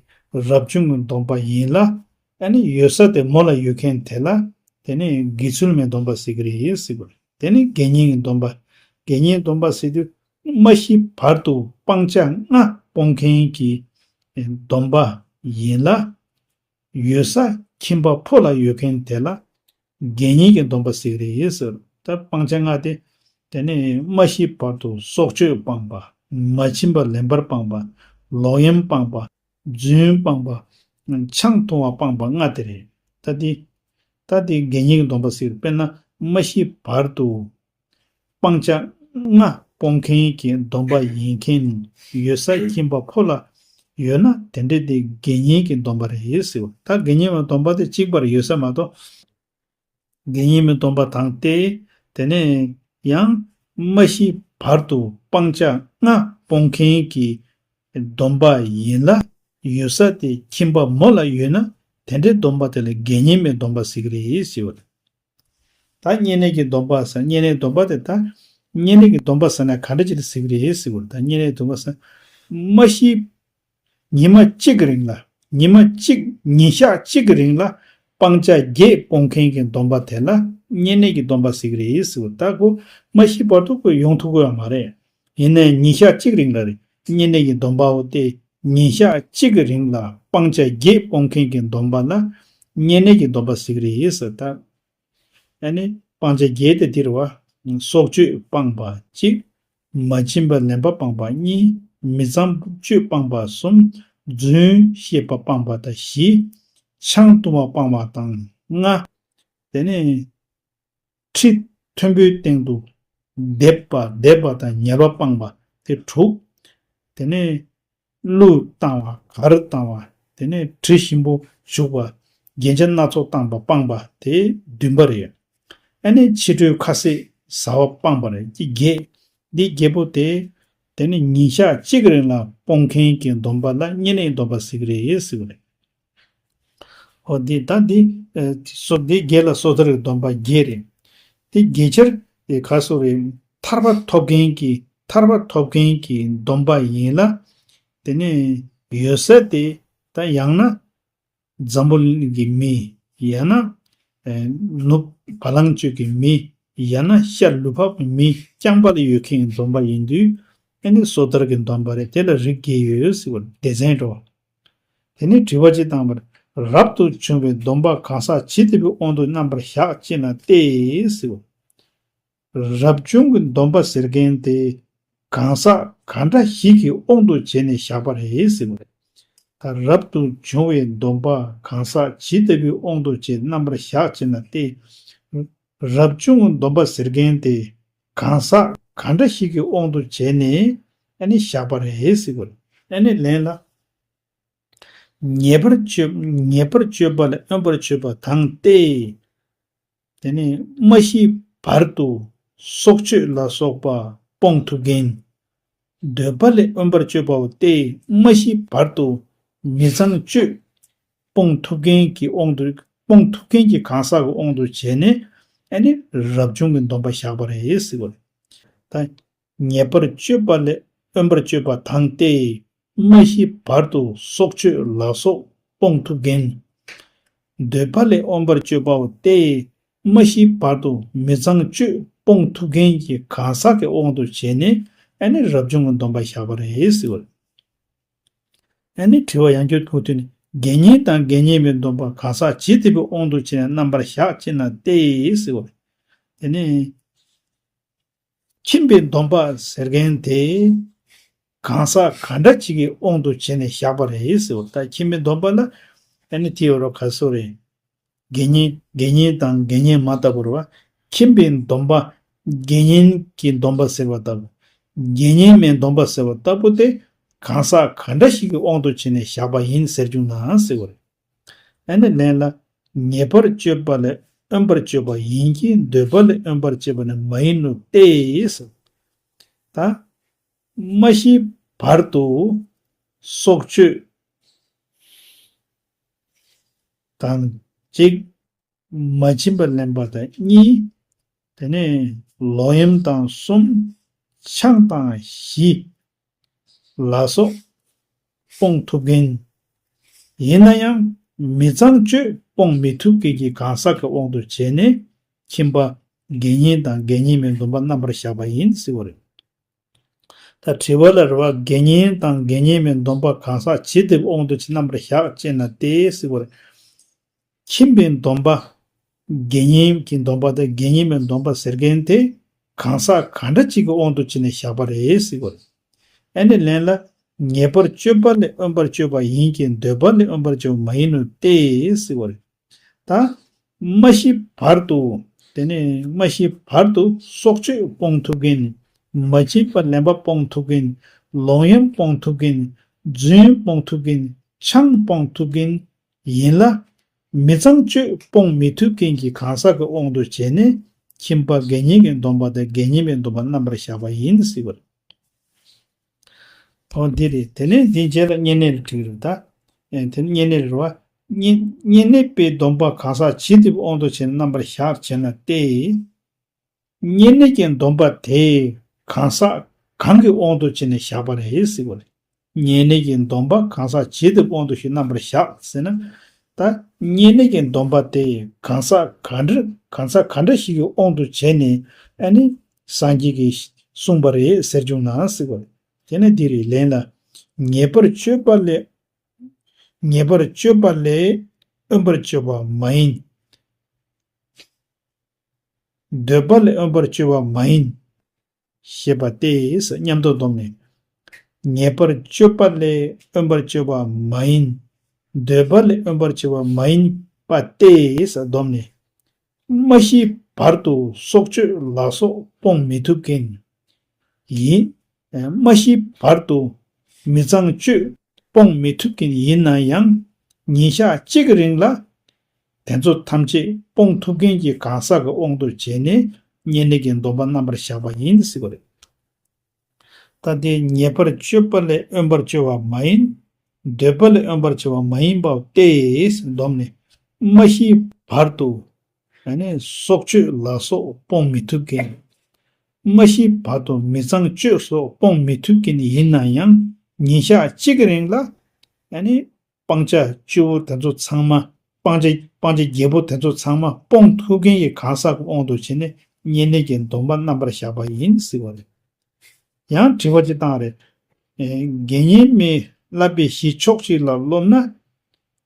རབ་བྱུང་གི་སྡོམ་པ་ཡིན་ལ། ཨ་ནི་ཡོད་ས་དེ་མོ་ལ་ཡོད་མཁན་དེ་ལ་དེ་ནི་དགེ་ཚུལ་མའི་སྡོམ་པ་ཟེར་གྱི་རེད་ཟེར་གྱི་རེད། དེ་ནི་དགེ་བསྙེན་གྱི་སྡོམ་པ། དགེ་བསྙེན་སྡོམ་པ་ཟེར་དུས་མ་ཤི་བར་དུ་སྤང་བྱ་ལྔ་སྤོང་མཁན་གྱི་སྡོམ་པ་ཡིན་ལ། ཡོད་ས་ཁྱིམ་པ་ཕོ་ལ་ཡོད་མཁན་དེ་ལ་དགེ་བསྙེན་གྱི་སྡོམ་པ་ཟེར་གྱི་རེད་ཟེར། ད་སྤང་བྱ་ལྔ་དེ། དེ་ནས་མ་ཤི་བར་དུ་སྲོག་གཅོད་སྤངས་པ། མ་བྱིན་པར་ལེན་པར་སྤངས་པ། ལོག་གཡེམ་སྤངས་པ། རྫུན་སྤངས་པ། ཆང་འཐུང་བ་སྤངས་པ་ལྔ་དེ་རེད། ད་དེ། ད་དེ་དགེ་བསྙེན་གྱི་སྡོམ་པ་ཟེར། དཔེར་ན་མ་ཤི་བར་དུ་སྤང་བྱ་ལྔ་སྤོང་མཁན་གྱི་སྡོམ་པ་ཡིན་མཁན་ཡོད་ས་ཁྱིམ་པ་ཕོ་ལ་ཡོད་ན་དེ་འདྲ་དེ་དགེ་བསྙེན་གྱི་སྡོམ་པ་རེད་ཟེར། ད་དགེ་བསྙེན་པའི་སྡོམ་པ་དེ་གཅིག་པ་རེད། ཡོད་ས་མ་གཏོགས། དགེ་བསྙེན་པའི་སྡོམ་པ་དང་སྟེ། དེ་ནས་ཡང་མ་ཤི་བར་དུ་སྤང་བྱ་ལྔ་སྤོང་མཁན་གྱི་སྡོམ་པ་ཡིན་ལ། ཡོད་ས་དེ་ཁྱིམ་པ་མོ་ལ་ཡོད་ན་དེ་འདྲའི་སྡོམ་པ་དེ་ལ་དགེ་བསྙེན་པའི་སྡོམ་པ་ཟེར་གྱི་རེད་ཟེར་བ་རེད། ད་བསྙེན་གནས་ཀྱི་སྡོམ་པ་ཟེར། བསྙེན་གནས་སྡོམ་པ་དེ་ད་བསྙེན་གནས་ཀྱི་སྡོམ་པ་ཟེར་ན་ག་འདྲ་ཅིག་ལ་ཟེར་གྱི་རེད་ཟེར་བ་རེད། ད་བསྙེན་གནས་སྡོམ་པ་ཟེར། མ་ཤི་ཉི་མ་གཅིག་གི་རིང་ལ། ཉི་མ་གཅིག་ཉིན་ཞག་གཅིག་གི་རིང་ལ་སྤང་བྱ་བརྒྱད་སྤོང་མཁན་གྱི་སྡོམ་པ་དེ་ལ་བསྙེན་གནས་ཀྱི་སྡོམ་པ་ཟེར་གྱི་རེད་ཟེར་བ། ད་ཁོ་མ་ཤི་བར་དུ་ཁོ་ཡོང་ཐུབ་ཀྱི་ཡོད་མ་རེད། ཡིན་ནའི་ཉིན་ཞག་གཅིག་རིང་ལ་རེད། བསྙེན་གནས་ཀྱི་སྡོམ་པ་བོ་དེ་ ཉིན་ཞག་གཅིག་གི་རིང་ལ་སྤང་བྱ་བརྒྱད་སྤོང་མཁན་གྱི་སྡོམ་པ་ལ་བསྙེན་གནས་ཀྱི་སྡོམ་པ་ཟེར་གྱི་རེད་ཟེར། ད་ཨ་ནི་སྤང་བྱ་བརྒྱད་དེ་འདི་རེད་བ། སྲོག་གཅོད་སྤངས་པ་གཅིག་མ་བྱིན་པ་ལེན་པ་སྤངས་པ་གཉིས། མི་ཚངས་སྤྱོད་སྤངས་པ་གསུམ། རྫུན་བཤད་པ་སྤངས་པ་དང་བཞི། ཆང་འཐུང་བ་སྤངས་པ་དང་ལྔ། དེ་ནས་ཁྲི་མཐོན་པོའི་སྟེང་དུ་བསྡེབས་པ་བསྡེབས་པ་དང་ཉལ་བ་སྤངས་པ་དེ་དྲུག་དེ་ནས་གླུ་བཏང་བ་གར་བཏང་བ་དེ་ནས་དྲི་ཞིམ་པོ་བྱུག་པ་རྒྱན་ཆ་སྣ་ཚོགས་བཏང་བ་སྤངས་པ་དེ་བདུན་པ་རེད། ཨ་ནི་ཕྱི་དྲོའི་ཁ་ཟས་ཟ་བ་སྤངས་པ་རེད། འདི་བརྒྱད། འདི་བརྒྱད་པོ་དེ་དེ་ནི་ཉིན་ཞག་གཅིག་རིང་ལ་སྤོང་མཁན་གྱི་སྡོམ་པ་ལ་བསྙེན་གནས་སྡོམ་པ་ཟེར་གྱི་རེད་ཟེར་བ་རེད། ཨོ་འདི་ད་འདི་ཨ་སོ་འདི་བརྒྱད་ལ་སོ་ཐར་གྱི་སྡོམ་པ་བརྒྱད་རེད། དེ་བརྒྱད་ཆར་དེ་ག་སོ་རེད། ཐར་པ་ཐོབ་མཁན་གྱི་ཐར་པ་ཐོབ་མཁན་གྱི་སྡོམ་པ་ཡིན་ལ། དེ་ནས་ཡོད་ས་དེ་ད་ཡང་ན་འཛམ་བུ་གླིང་གི་མི་ཡང་ན་ཨ་ནུབ་བ་ལང་སྤྱོད་ཀྱི་མི་ཡང་ན་ཤར་ལུས་འཕགས་པའི་མི་རྐྱང་པ་ལ་ཡོད་མཁན་གྱི་སྡོམ་པ་ཡིན་དུས་ཨ་ནི་སོ་ཐར་གྱི་སྡོམ་པ་རེད། དེ་ལ་རིགས་བརྒྱད་ཡོད་ཟེར་བ་སྡེ་ཚན་འགྲོ། དེ་ནས་དྲི་བ་གཅིག་བཏང་བར་རབ་ཏུ་བྱུང་བའི་སྡོམ་པ་གང་ཟག་ཇི་ལྟ་བུའི་དབང་དུ་རྣམ་པར་བཞག་ཅེ་ན་སྟེ་ཟེར། རབ་བྱུང་གི་སྡོམ་པ་ཟེར་མཁན་དེ་གང་ཟག་གང་འདྲ་ཞིག་གི་དབང་དུ་བྱས་ནས་བཞག་པ་རེད་ཟེར་བ་རེད། ད་རབ་ཏུ་བྱུང་བའི་སྡོམ་པ་གང་ཟག་ཇི་ལྟ་བུའི་དབང་དུ་བྱས་རྣམ་པར་བཞག་ཅེ་ན་སྟེ། རབ་བྱུང་གི་སྡོམ་པ་ཟེར་མཁན་དེ་གང་ཟག་གང་འདྲ་ཞིག་གི་དབང་དུ་བྱས་ནས་ཨ་ནི་བཞག་པ་རེད་ཟེར་བ་རེད། ཨ་ནི་ལན་ལ། ངེས་པར་སྤྱོད་ངེས་པར་སྤྱོད་པ་ལས་དབེན་པར་སྤྱོད་པ་དང་སྟེ། དེ་ནས་མ་ཤི་བར་དུ་སྲོག་གཅོད་ལ་སོགས་པ་སྤོང་ཐུབ་མཁན། འདོད་པ་ལས་དབེན་པར་སྤྱོད་པའོ་སྟེ་མ་ཤི་བར་དུ་མི་ཚངས་སྤྱོད་སྤོང་ཐུབ་མཁན་གྱི་དབང་དུ་སྤོང་ཐུབ་མཁན་གྱི་གང་ཟག་གི་དབང་དུ་བྱས་ནས་ཨ་ནི་རབ་བྱུང་གི་སྡོམ་པ་བཞག་པ་རེད་ཟེར་བ་རེད། ད་ངེས་པར་སྤྱོད་པ་ལས་དབེན་པར་སྤྱོད་པ་དང་སྟེ། མ་ཤི་བར་དུ་སྲོག་གཅོད་ལ་སོགས་སྤོང་ཐུབ་མཁན། འདོད་པ་ལས་དབེན་པར་སྤྱོད་པའོ་སྟེ། མ་ཤི་བར་དུ་མི་ཚངས་སྤྱོད་སྤོང་ཐུབ་མཁན་གྱི་གང་ཟག་གི་དབང་དུ་བྱས་ནས་ཨ་ནི་རབ་བྱུང་གི་སྡོམ་པ་བཞག་པ་རེད་ཟེར་བ་རེད། ཨ་ནི་དྲི་བ་ཡང་བསྐྱར་ཐུག་དུས་ནི་དགེ་བསྙེན་དང་དགེ་བསྙེན་མའི་སྡོམ་པ་གང་ཟག་ཇི་ལྟ་བུའི་དབང་དུ་བྱས་ནས་རྣམ་པར་བཞག་ཅེ་ན་སྟེ་ཟེར་བ་རེད། དེ་ནི། ཁྱིམ་པའི་སྡོམ་པ་ཟེར་མཁན་དེ་གང་ཟག་ག་འདྲ་ཅིག་གི་དབང་དུ་བྱས་ནས་བཞག་པ་རེད་ཟེར་བ། ད་ཁྱིམ་པའི་སྡོམ་པ་ལ་ཨ་ནི་དེ་ཡོད་རོགས་ག་སོ་རེད། དགེ་བསྙེན་དགེ་བསྙེན་དང་དགེ་བསྙེན་མ་ལྟ་བུ་རེད་བ། ཁྱིམ་པའི་སྡོམ་པ་དགེ་བསྙེན་གྱི་སྡོམ་པ་ཟེར་བ་ལྟ་བུ། དགེ་བསྙེན་མའི་སྡོམ་པ་ཟེར་བ་ལྟ་བུ་དེ་གང་ཟག་ག་འདྲ་ཞིག་གི་དབང་དུ་བྱས་ནས་བཞག་པ་ཡིན་ཟེར་བྱུང་ན་ཟེར་བ་རེད། ཨ་ནི་ལན་ལ། ངེས་པར་སྤྱོད་པ་ལས་དབེན་པར་སྤྱོད་པ་ཡིན་གྱི་འདོད་པ་ལས་དབེན་པར་སྤྱོད་པ་ནི་མ་ཡིན་ནོ་སྟེ། ད་མ་ཤི་བར་དུ་སྲོག་གཅོད་དང་གཅིག་མ་བྱིན་པ་ལེན་པ་དང་གཉིས། དེ་ནས་ལོག་གཡེམ་དང་གསུམ། ཆང་དང་བཞི། ལ་སོགས་སྤོང་ཐུབ་མཁན། ཡིན་ན་ཡང་མི་ཚངས་སྤྱོད་སྤོང་མི་ཐུབ་མཁན་གྱི་གང་ཟག་གི་དབང་དུ་བྱས་ནས་ཁྱིམ་པ་དགེ་བསྙེན་དང་དགེ་བསྙེན་མའི་སྡོམ་པ་རྣམ་པར་བཞག་པ་ཡིན་ཟེར་བ་རེད། ད་དྲི་བ་ལ་རེ་བ་དགེ་བསྙེན་དང་དགེ་བསྙེན་མའི་སྡོམ་པ་གང་ཟག་ཇི་ལྟ་བུའི་དབང་དུ་བྱས་རྣམ་པར་བཞག་ཅེ་ན་སྟེ་ཟེར་བ་རེད། ཁྱིམ་པའི་སྡོམ་པ། དགེ་བསྙེན་གྱི་སྡོམ་པ་དང་དགེ་བསྙེན་མའི་སྡོམ་པ་ཟེར་མཁན་དེ་གང་ཟག་ག་འདྲ་ཅིག་གི་དབང་དུ་བྱས་ནས་བཞག་པ་རེད་ཟེར་བ་རེད། ཨ་ནི་ལན་ལ། ངེས་པར་སྤྱོད་པ་ལས་དབེན་པར་སྤྱོད་པ་ཡིན་གྱི་འདོད་པ་ལས་དབེན་པར་སྤྱོད་པ་མ་ཡིན་ནོ་སྟེ་ཟེར་བ་རེད། ད་མ་ཤི་བར་དུ། དེ་ནས་མ་ཤི་བར་དུ་སྲོག་གཅོད་སྤོང་ཐུབ་མཁན། མ་བྱིན་པ་ལེན་པ་སྤོང་ཐུབ་མཁན། ལོག་གཡེམ་སྤོང་ཐུབ་མཁན། རྫུན་སྤོང་ཐུབ་མཁན། ཆང་སྤོང་ཐུབ་མཁན། ཡིན་ལ། མི་ཚངས་སྤྱོད་སྤོང་མི་ཐུབ་མཁན་གྱི་གང་ཟག་གི་དབང་དུ་བྱས་ནས་ཁྱིམ་པ་དགེ་བསྙེན་གྱི་སྡོམ་པ་དང་དགེ་བསྙེན་མའི་སྡོམ་པ་རྣམ་པར་བཞག་པ་ཡིན་ཟེར་བ་རེད། འོ་འདི་རེད། དེ་ནས་འདི་རྗེས་ལ་བསྙེན་གནས་ལ་འགྲིག་རེད་ད། ཨེ་དེ་ནས་བསྙེན་གནས་ལ་རེད་བ། བསྙེན་བསྙེན་གནས་པའི་སྡོམ་པ་གང་ཟག་ཇི་ལྟ་བུའི་དབང་དུ་བྱས་ནས་རྣམ་པར་བཞག་བྱས་ན་སྟེ། བསྙེན་གནས་ཀྱི་སྡོམ་པ་དེ་གང་ཟག་གང་གི་དབང་དུ་བྱས་ནས་བཞག་པ་རེད་ཟེར་བ་རེད། བསྙེན་གནས་ཀྱི་སྡོམ་པ་གང་ཟག་ཇི་ལྟ་བུའི་དབང་དུ་བྱས་རྣམ་པར་བཞག་ཟེར་ན། ད་བསྙེན་གནས་ཀྱི་སྡོམ་པ་དེ་གང་ཟག་ག་འདྲ་གང་ཟག་ག་འདྲ་ཞིག་གི་དབང་དུ་བྱས་ནས་ཨ་ནི་སངས་རྒྱས་ཀྱིས་གསུངས་པ་རེད་ཟེར་བྱུང་ན་ཟེར་བ་རེད། དེ་ནས་འདི་རེད། ལན་ལ། ངེས་པར་སྤྱོད་པ་ལས། ངེས་པར་སྤྱོད་པ་ལས་དབེན་པར་སྤྱོད་པ་མ་ཡིན། འདོད་པ་ལས་དབེན་པར་སྤྱོད་པ་མ་ཡིན། ཞེས་པ་སྟེ་ཟེར་སྙམ་དུ་བསྡོམས་ནས། ངེས་པར་སྤྱོད་པ་ལས་དབེན་པར་སྤྱོད་པ་མ་ཡིན། འདོད་པ་ལས་དབེན་པར་སྤྱོད་པ་མ་ཡིན་པ་སྟེ་ཟེར་བསྡོམས་ནས། མ་ཤི་བར་དུ་སྲོག་གཅོད་ལ་སོགས་སྤོང་མི་ཐུབ་མཁན་ཡིན། མ་ཤི་བར་དུ་མི་ཚངས་སྤྱོད་སྤོང་མི་ཐུབ་མཁན་ཡིན་ན་ཡང་། ཉིན་ཞག་གཅིག་གི་རིང་ལ་དེ་ཚོ་ཐམས་ཅད་སྤོང་ཐུབ་མཁན་གྱི་གང་ཟག་གི་དབང་དུ་བྱས་ནས་བསྙེན་གནས་ཀྱི་སྡོམ་པ་རྣམ་པར་བཞག་པ་ཡིན་ཟེར་བ་རེད། ད་དེ་ངེས་པར་སྤྱོད་པ་ལས་དབེན་པར་སྤྱོད་པ་མ་ཡིན། འདོད་པ་ལས་དབེན་པར་སྤྱོད་པ་མ་ཡིན་པ་སྟེ་བསྡོམས་ནས། མ་ཤི་བར་དུ་ཨ་ནི་སྲོག་གཅོད་ལ་སོགས་སྤོང་མི་ཐུབ་མཁན། མ་ཤི་བར་དུ་མི་ཚངས་སྤྱོད་སོགས་སྤོང་མི་ཐུབ་མཁན་ཡིན་ན་ཡང་། ཉིན་ཞག་གཅིག་གི་རིང་ལ་ཨ་ནི་སྤང་བྱ་བཅུ་པོ་དེ་ཚོ་ཚང་མ། སྤང་བྱ་སྤང་བྱ་བརྒྱད་པོ་དེ་ཚོ་ཚང་མ་སྤོང་ཐུབ་མཁན་གྱི་གང་ཟག་གི་དབང་དུ་བྱས་ནས་བསྙེན་གནས་ཀྱི་སྡོམ་པ་རྣམ་པར་བཞག་པ་ཡིན་ཟེར་བ་རེད། ཡང་དྲི་བ་ཅིག་བཏང་རེད། ཨེ། དགེ་བསྙེན་མའི་བསླབ་པའི་གཞི་ཕྱོགས་གཅིག་ལ་སློབ་ན།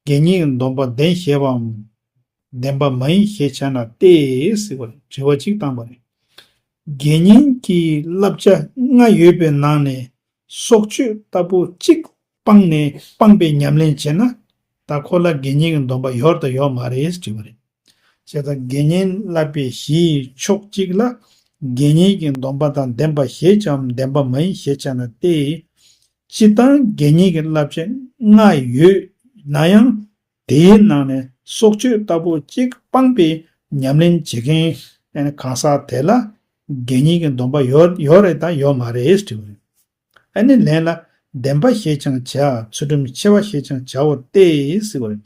དགེ་བསྙེན་གྱི་སྡོམ་པ་ལྡན་ཞེས་པའམ། ལྡན་པ་མ་ཡིན་ཞེས་བྱ་ན་སྟེ་ཟེར་བ་རེད། དྲི་བ་གཅིག་བཏང་པ་རེད། དགེ་བསྙེན་གྱི་བསླབ་བྱ་ལྔ་ཡོད་པའི་ནང་ནས་སྲོག་གཅོད་ལྟ་བུ་གཅིག་སྤངས་ནས་སྤངས་པའི་ཉམས་ལེན་བྱས་ན། ད་ཁོ་ལ་དགེ་བསྙེན་གྱི་སྡོམ་པ་ཡོད་དང་ཡོད་མ་རེད་དྲི་བ་རེད། བྱས་ཙང་དགེ་བསྙེན་བསླབ་པའི་གཞིའི་ཕྱོགས་གཅིག་ལ། དགེ་བསྙེན་གྱི་སྡོམ་པ་དང་ལྡན་པ་ཞེས་བྱའམ་ལྡན་པ་མ་ཡིན་ཞེས་བྱ་ན་སྟེ། སྤྱིར་བཏང་དགེ་བསྙེན་གྱི་བསླབ་བྱ་ལྔ་ཡོད་ན་ཡང་། དེའི་ནང་ནས་སྲོག་གཅོད་ལྟ་བུ་གཅིག་སྤངས་པའི་ཉམས་ལེན་བྱེད་མཁན་གང་ཟག་དེ་ལ་དགེ་བསྙེན་གྱི་སྡོམ་པ་ཡོད་ཡོད་རེད་དང་ཡོད་མ་རེད་དྲི་བ་རེད། ཨ་ནི་ལན་ལ། ལྡན་པ་ཞེས་ཀྱང་བྱ། ཚུལ་ཁྲིམས་ཆེ་བ་ཞེས་ཀྱང་བྱའོ་སྟེ་ཟེར་བ་རེད།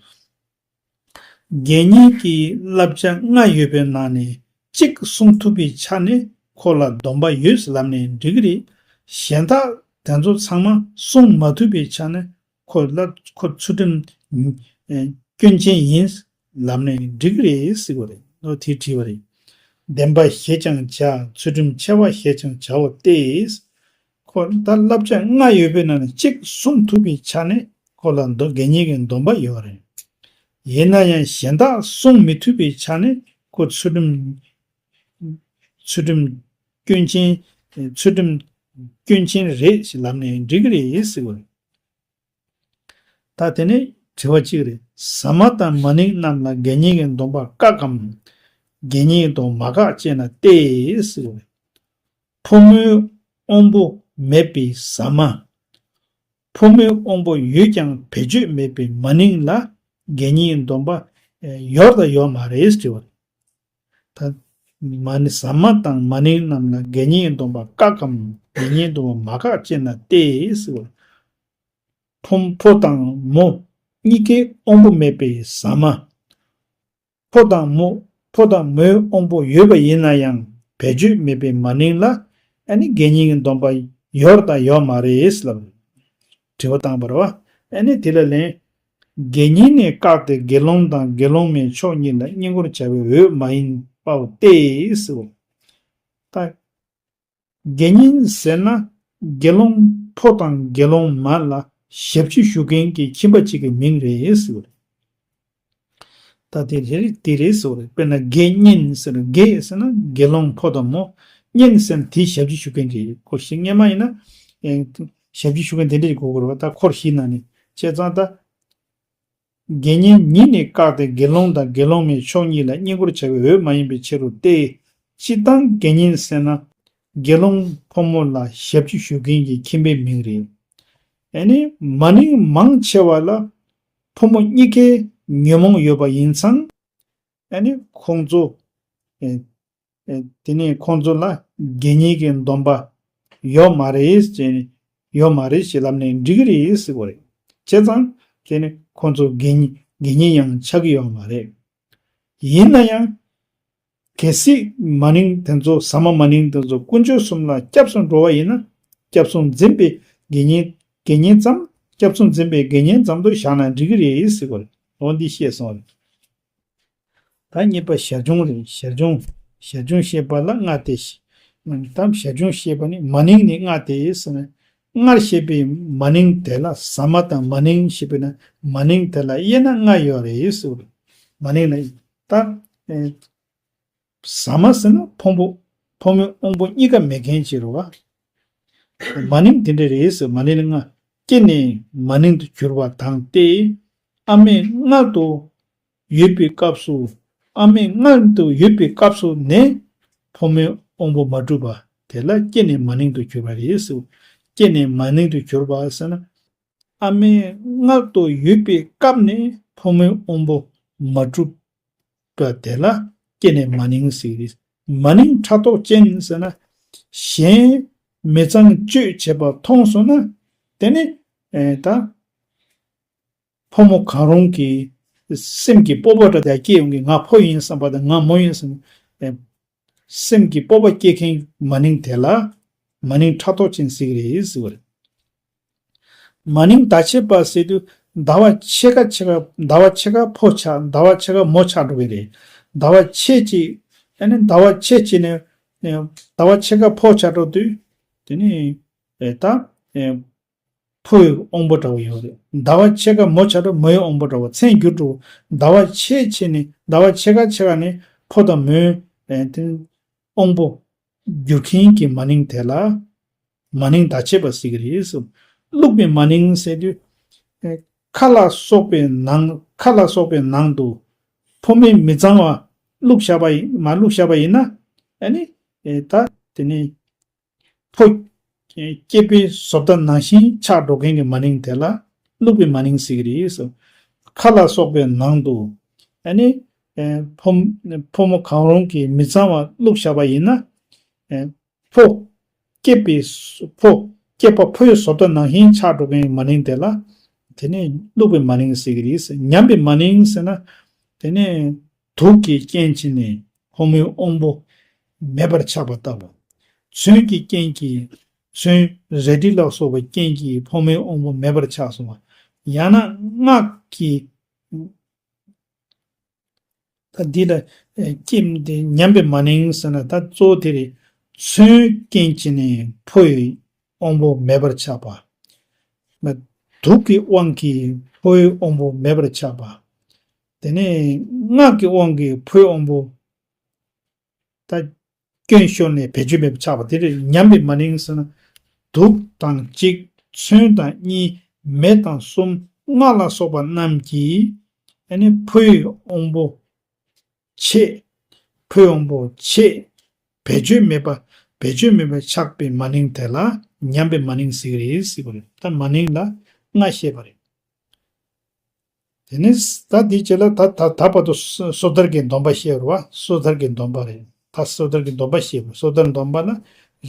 དགེ་བསྙེན་གྱི་བསླབ་བྱ་ལྔ་ཡོད་པའི་ནང་ནས་གཅིག་སྲུང་ཐུབ་པའི་ཆ་ནས་ཁོ་ལ་སྡོམ་པ་ཡོད་ལབ་ནས་འགྲིག་གི་རེད། གཞན་དག་དེ་ཚོ་ཚང་མ་སྲུང་མ་ཐུབ་པའི་ཆ་ནས་ཁོ་ལ་ཁོ་ཚུལ་ཁྲིམས་ཨེ་སྐྱོན་ཅན་ཡིན་ལབ་ནས་འགྲིག་གི་རེད་ཟེར་བ་རེད། ཨོ་དེ་དྲིས་པ་རེད། ལྡན་པ་ཞེས་ཀྱང་བྱ། ཚུལ་ཁྲིམས་ཆེ་བ་ཞེས་ཀྱང་བྱའོ་སྟེ། ཁོ་ད་བསླབ་བྱ་ལྔ་ཡོད་པའི་ནང་ནས་གཅིག་སྲུང་ཐུབ་པའི་ཆ་ནས་ཁོ་ལ་མདོ་དགེ་བསྙེན་གྱི་སྡོམ་པ་ཡོད་རེད། ཡིན་ན་ཡང་གཞན་དག་སྲུང་མི་ཐུབ་པའི་ཆ་ནས་ཁོ་ཚུལ་ཁྲིམས་ཚུལ་ཁྲིམས་སྐྱོན་ཅན། ཚུལ་ཁྲིམས་སྐྱོན་ཅན་རེད་ཅེས་ལབ་ནས་འགྲིག་གི་རེད་ཟེར་བ་རེད། ད་དེ་ནས་དྲི་བ་གཅིག་རེད། ཟ་མ་དང་མ་ནིང་རྣམས་ལ་དགེ་བསྙེན་གྱི་སྡོམ་པ་བཀག་གམ། དགེ་བསྙེན་གྱི་སྡོམ་པ་མ་བཀག་ཅེ་ན་སྟེ་ཟེར་བ་རེད། ཕོ་མོའི་དབང་པོ་མེད་པའི་ཟ་མ། ཕོ་མོའི་དབང་པོ་ཡོད་ཀྱང་བེད་སྤྱོད་མེད་པའི་མ་ནིང་ལ་དགེ་བསྙེན་གྱི་སྡོམ་པ་ཡོད་དང་ཡོད་མ་རེད་དྲི་བ་རེད། ད་མ་ནི་ཟ་མ་དང་མ་ནིང་རྣམས་ལ་དགེ་བསྙེན་གྱི་སྡོམ་པ་བཀག་གམ། དགེ་བསྙེན་གྱི་སྡོམ་པ་མ་བཀག་ཅེ་ན་སྟེ་ཟེར་བ་རེད། ཕོ་ཕོ་དང་མོ་གཉིས་ཀའི་དབང་པོ་མེད་པའི་ཟ་མ། ཕོ་དང་མོ་ཕོ་དང་མོའི་དབང་པོ་ཡོད་པ་ཡིན་ན་ཡང་བེད་སྤྱོད་མེད་པའི་མ་ནིང་ལ་ཨ་ནི་དགེ་བསྙེན་གྱི་སྡོམ་པ་ཡོད་དང་ཡོད་མ་རེད་ལབ། དྲི་བ་བཏང་བ་རེད་བ། ཨ་ནི་དེ་ལ་ལན། དགེ་བསྙེན་ནི་བཀག་སྟེ་དགེ་སློང་དང་དགེ་སློང་མའི་ཕྱོགས་གཉིས་ལ་བསྙེན་བཀུར་བྱ་བའི་འོས་མ་ཡིན་པའོ་སྟེ་ཟེར། ད། དགེ་བསྙེན་ཟེར་ན་དགེ་སློང་ཕོ་དང་དགེ་སློང་མ་ལ་ཞབས་ཕྱི་ཞུ་མཁན་གྱི་ཁྱིམ་པ་གཅིག་གི་མིང་རེད་ཟེར་བ་རེད། ད་དེ་རེད་དེ་རེད་ཟེར་བ་རེད། དཔེར་ན་དགེ་བསྙེན་ཟེར་ན་དགེ་ཟེར་ན་དགེ་སློང་ཕོ་དང་མོ། བསྙེན་ཟེར་ན་དེའི་ཞབས་ཕྱི་ཞུ་མཁན་གྱི་གོ་ཞིག་སྔས་མ་ཡིན་ན་ཨེ་ཞབས་ཕྱི་ཞུ་མཁན་དེ་འདྲ་ཞིག་གོ་དགོས་རེད་བ། ད་འཁོར་བཞི་ནང་ནས་བྱས་ཙང་ད། དགེ་བསྙེན་ཉིད་ནི་བཀག་སྟེ་དགེ་སློང་དང་དགེ་སློང་མའི་ཕྱོགས་གཉིས་ལ་བསྙེན་བཀུར་བྱ་བའི་འོས་མ་ཡིན་པའི་ཕྱིར་རོ་སྟེ། སྤྱིར་བཏང་དགེ་བསྙེན་ཟེར་ན་དགེ་སློང་ཕོ་མོ་ལ་ཞབས་ཕྱི་ཞུ་མཁན་གྱི་ཁྱིམ་པའི་མིང་རེད། ཨ་ནི་མ་ནིང་མང་ཆེ་བ་ལ་ཕོ་མོ་གཉིས་ཀའི་ཉོན་མོངས་ཡོད་པ་ཡིན་ཙང་། ཨ་ནི་ཁོང་ཚོ་ཨེ་ཨེ་དེ་ནས་ཁོང་ཚོ་ལ་དགེ་བསྙེན་གྱི་སྡོམ་པ་ཡོད་མ་རེད་ཅེས་ཡོད་མ་རེད་ཅེས་ལབ་ནས་འགྲིག་གི་རེད་ཟེར་བ་རེད། བྱས་ཙང་དེ་ནི་ཁོང་ཚོ་དགེ་བསྙེན་དགེ་བསྙེན་ཡང་ཆགས་ཀྱི་ཡོད་མ་རེད། ཡིན་ན་ཡང་། གལ་སྲིད་མ་ནིང་དེ་ཚོ་ཟ་མ་མ་ནིང་དེ་ཚོ་དཀོན་མཆོག་གསུམ་ལ་སྐྱབས་སུ་འགྲོ་བ་ཡིན་ན། སྐྱབས་སུ་འཛིན་པའི་དགེ་བསྙེན་དགེ་བསྙེན་ཙམ། སྐྱབས་སུ་འཛིན་པའི་དགེ་བསྙེན་ཙམ་དུ་བཞག་ན་འགྲིག་གི་རེད་ཟེར་བ་རེད། འོ་འདི་བཤད་སོང་བ་རེད། ད་གཉིས་པ་ཞར་བྱུང་རེད། ཞར་བྱུང་། ཞར་བྱུང་བཤད་པ་ལ་ལྔ་སྟེ། ད་ཞར་བྱུང་བཤད་པ་ནི་མ་ནིང་ནི་ལྔ་སྟེ་ཟེར་ནས། སྔར་བཤད་པའི་མ་ནིང་དེ་ལ་ཟ་མ་དང་མ་ནིང་ཞེས་པས་ན་མ་ནིང་དེ་ལ་དབྱེ་ན་ལྔ་ཡོད་རེད་ཟེར། མ་ནིང་ལ་ད་ཨེ་ཟ་མ་ཟེར་ན་ཕོ་མོ་ཕོ་མོ་དབང་པོ་གཉིས་ཀ་མེད་མཁན་ཅིག་རེད་བ། མ་ནིང་དེ་འདྲ་རེད་ཟེར། མ་ནིང་ལ་ལྔ། སྐྱེས་ནས་མ་ནིང་དུ་གྱུར་པ་དང་སྟེ། ཨ་མའི་མངལ་དུ་ཡོད་པའི་སྐབས་སུ། ཨ་མའི་མངལ་དུ་ཡོད་པའི་སྐབས་སུ་ནས་ཕོ་མོའི་དབང་པོ་མ་གྲུབ་པ་དེ་ལ་སྐྱེས་ནས་མ་ནིང་དུ་གྱུར་པ་རེད་ཟེར། སྐྱེས་ནས་མ་ནིང་དུ་གྱུར་པ་ཟེར་ན། ཨ་མའི་མངལ་དུ་ཡོད་པའི་སྐབས་ནས་ཕོ་མོའི་དབང་པོ་མ་གྲུབ་པ་དེ་ལ་སྐྱེས་ནས་མ་ནིང་ཟེར་གྱི་རེད། མ་ནིང་ཕྲག་དོག་ཅན་ཟེར་ན། གཞན་མི་ཚངས་སྤྱོད་བྱེད་པ་མཐོང་སོང་ན། དེ་ནི་ཨེ་ད་ཕོ་མོ་གང་རུང་གི་སེམས་ཀྱི་སྤོབས་པ་འདྲ་དེ་སྐྱེ་ཡོང་གི། ང་ཕོ་ཡིན་བསམ་པ་དང་ང་མོ་ཡིན་བསམ་པ། སེམས་ཀྱི་སྤོབས་པ་སྐྱེ་མཁན་མ་ནིང་དེ་ལ་མ་ནིང་ཕྲག་དོག་ཅན་ཟེར་གྱི་རེད་ཟེར་བ་རེད། མ་ནིང་ཟླ་ཕྱེད་པ་ཟེར་དུས་ཟླ་བ་ཕྱེད་ཀ་ཕྱེད་ཀ་ཟླ་བ་ཕྱེད་ཀ་ཕོ་ཆགས། ཟླ་བ་ཕྱེད་ཀ་མོ་ཆགས་འགྲོ་གི་རེད། ཟླ་བ་ཕྱེད་ཅིག་ཨ་ནི་ཟླ་བ་ཕྱེད་ཅིག་ནས་ཟླ་བ་ཕྱེད་ཀ་ཕོ་ཆགས་འགྲོ་དུས། དེ་ནི་ཨེ་ད་ཨེ་ཕོའི་དབང་པོ་འདྲ་བོ་ཡོད་རེད། ཟླ་བ་ཕྱེད་ཀ་མོ་ཆགས་འགྲོ་མོའི་དབང་པོ་འདྲ་བོ་མཚན་འགྱུར་འགྲོ། ཟླ་བ་ཕྱེད་ཕྱེད་ནས་ཟླ་བ་ཕྱེད་ཀ་ཕྱེད་ཀ་ནས་ཕོ་དང་མོའི་ཨེ་དེ་དབང་པོ་འགྱུར་མཁན་གྱི་མ་ནིང་དེ་ལ་མ་ནིང་ཟླ་ཕྱེད་པ་ཟེར་གྱི་རེད་ཟེར། བླུགས་པའི་མ་ནིང་ཟེར་དུས། ཨེ་ཁ་ལ་སོགས་པའི་ནང་ཁ་ལ་སོགས་པའི་ནང་དུ་ཕོ་མོའི་མི་གཙང་བ་བླུགས་བཞག་པ་ཡིན། མ་བླུགས་བཞག་པ་ཡིན་ན། ཨ་ནི་ཨེ་ད་དེ་ནི་ཕོ་སྐྱེས་པའི་བཟོ་ལྟ་ནང་བཞིན་ཆགས་འགྲོ་མཁན་གྱི་མ་ནིང་དེ་ལ་བླུགས་པའི་མ་ནིང་ཟེར་གྱི་རེད་ཟེར། ཁ་ལ་སོགས་པའི་ནང་དུ་ཨ་ནི་ཨེ་ཕོ་ཕོ་མོ་གང་རུང་གི་མི་གཙང་བ་བླུགས་བཞག་པ་ཡིན་ན། ཨེ་ཕོ་སྐྱེས་པའི་ཕོ་སྐྱེས་པ་ཕོའི་བཟོ་ལྟ་ནང་བཞིན་ཆགས་འགྲོ་མཁན་གྱི་མ་ནིང་དེ་ལ་དེ་ནི་བླུགས་པའི་མ་ནིང་ཟེར་གྱི་རེད་ཟེར། ཉམས་པའི་མ་ནིང་ཟེར་ན། དེ་ནི་དུག་གིས་རྐྱེན་བྱས་ནས་ཕོ་མོའི་དབང་པོ་མེད་པར་ཆགས་པ་ལྟ་བུ། མཚོན་གྱི་རྐྱེན་གྱིས་མཚོན་རལ་གྲི་ལ་སོགས་པའི་རྐྱེན་གྱིས་ཕོ་མོའི་དབང་པོ་མེད་པར་ཆགས་སོང་བ། ཡང་ན་སྔགས་ཀྱི་ད་འདི་ལ་ཨེ་སྐྱེས་ཏེ་ཉམས་པའི་མ་ནིང་ཟེར་ན། ད་གཙོ་བོ་དེ་རེད། མཚོན་རྐྱེན་བྱས་ནས་ཕོ་ཡི་དབང་པོ་མེད་པར་ཆགས་པ། དུག་གི་དབང་གིས་ཕོའི་དབང་པོ་མེད་པར་ཆགས་པ། དེ་ནས་སྔགས་ཀྱི་དབང་གིས་ཕོའི་དབང་པོ་ད་སྐྱོན་ཤོར་ནས་བེད་སྤྱོད་མེད་པར་ཆགས་པ་དེ་རེད། ཉམས་པའི་མ་ནིང་ཟེར་ན། དུག་དང་གཅིག་མཚོན་དང་གཉིས། མེ་དང་གསུམ། སྔགས་ལ་སོགས་པ་རྣམས་ཀྱིས་ཨ་ནི་ཕོའི་དབང་པོ་ཆད། ཕོའི་དབང་པོ་ཆད། བེད་སྤྱོད་མེད་པ། བེད་སྤྱོད་མེད་པར་ཆགས་པའི་མ་ནིང་དེ་ལ་ཉམས་པའི་མ་ནིང་ཟེར་གྱི་རེད་ཟེར་བ་རེད། ད་མ་ནིང་ལ་ལྔ་བཤད་པ་རེད། དེ་ནས་ད་འདིའི་རྗེས་ལ་ད་ད་ད་བར་དུ་སོ་སོ་ཐར་གྱི་སྡོམ་པ་བཤད་རེད་བ། སོ་ཐར་གྱི་སྡོམ་པ་རེད། ད་སོ་ཐར་གྱི་སྡོམ་པ་བཤད་པ། སོ་ཐར་སྡོམ་པ་ལ་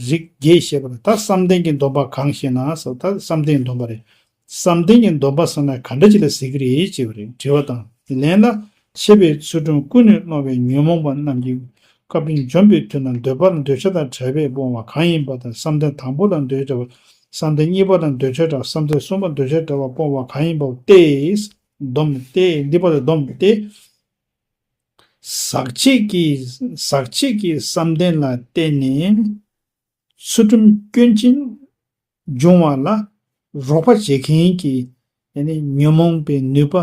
རིགས་བརྒྱད་བཤད་པ་རེད། ད་བསམ་གཏན་གྱི་སྡོམ་པ་གང་ཞེ་ན་ཟེར། ད་བསམ་གཏན་གྱི་སྡོམ་པ་རེད། བསམ་གཏན་གྱི་སྡོམ་པ་ཟེར་ན་ག་འདྲ་ཅིག་ལ་ཟེར་གྱི་རེད་ཅེས་པ་རེད། དྲི་བ་དང་ལན་ལ། འཆད་པའི་ཚུལ་ཁྲིམས་ཀུན་ནས་སློང་བའི་ཉོན་མོངས་པ་རྣམས་ཀྱིས་བཀའ་དྲིན་འཇོམས་པའི་དུས་ན་འདོད་པ་ལ་འདོད་ཆགས་དང་བྲལ་བས་སྤོང་བ་གང་ཡིན་པ་དང་། བསམ་གཏན་དང་པོ་ལ་འདོད་ཆགས་པ། བསམ་གཏན་གཉིས་པ་ལ་འདོད་ཆགས་བྲལ་བ། བསམ་གཏན་གསུམ་པ་འདོད་ཆགས་བྲལ་བ་སྤོང་བ་གང་ཡིན་པ་སྟེ། སྡོམ་སྟེ། འདི་པ་ལ་སྡོམ་སྟེ། ཟག་བཅས་ཀྱི་ཟག་བཅས་ཀྱི་བསམ་གཏན་ལ་བརྟེན་ནས་ཚུལ་ཁྲིམས་སྐྱོན་ཅན་འབྱུང་བ་ལ་རོགས་པ་བྱེད་མཁན་གྱི་ཉོན་མོངས་པའི་ནུས་པ་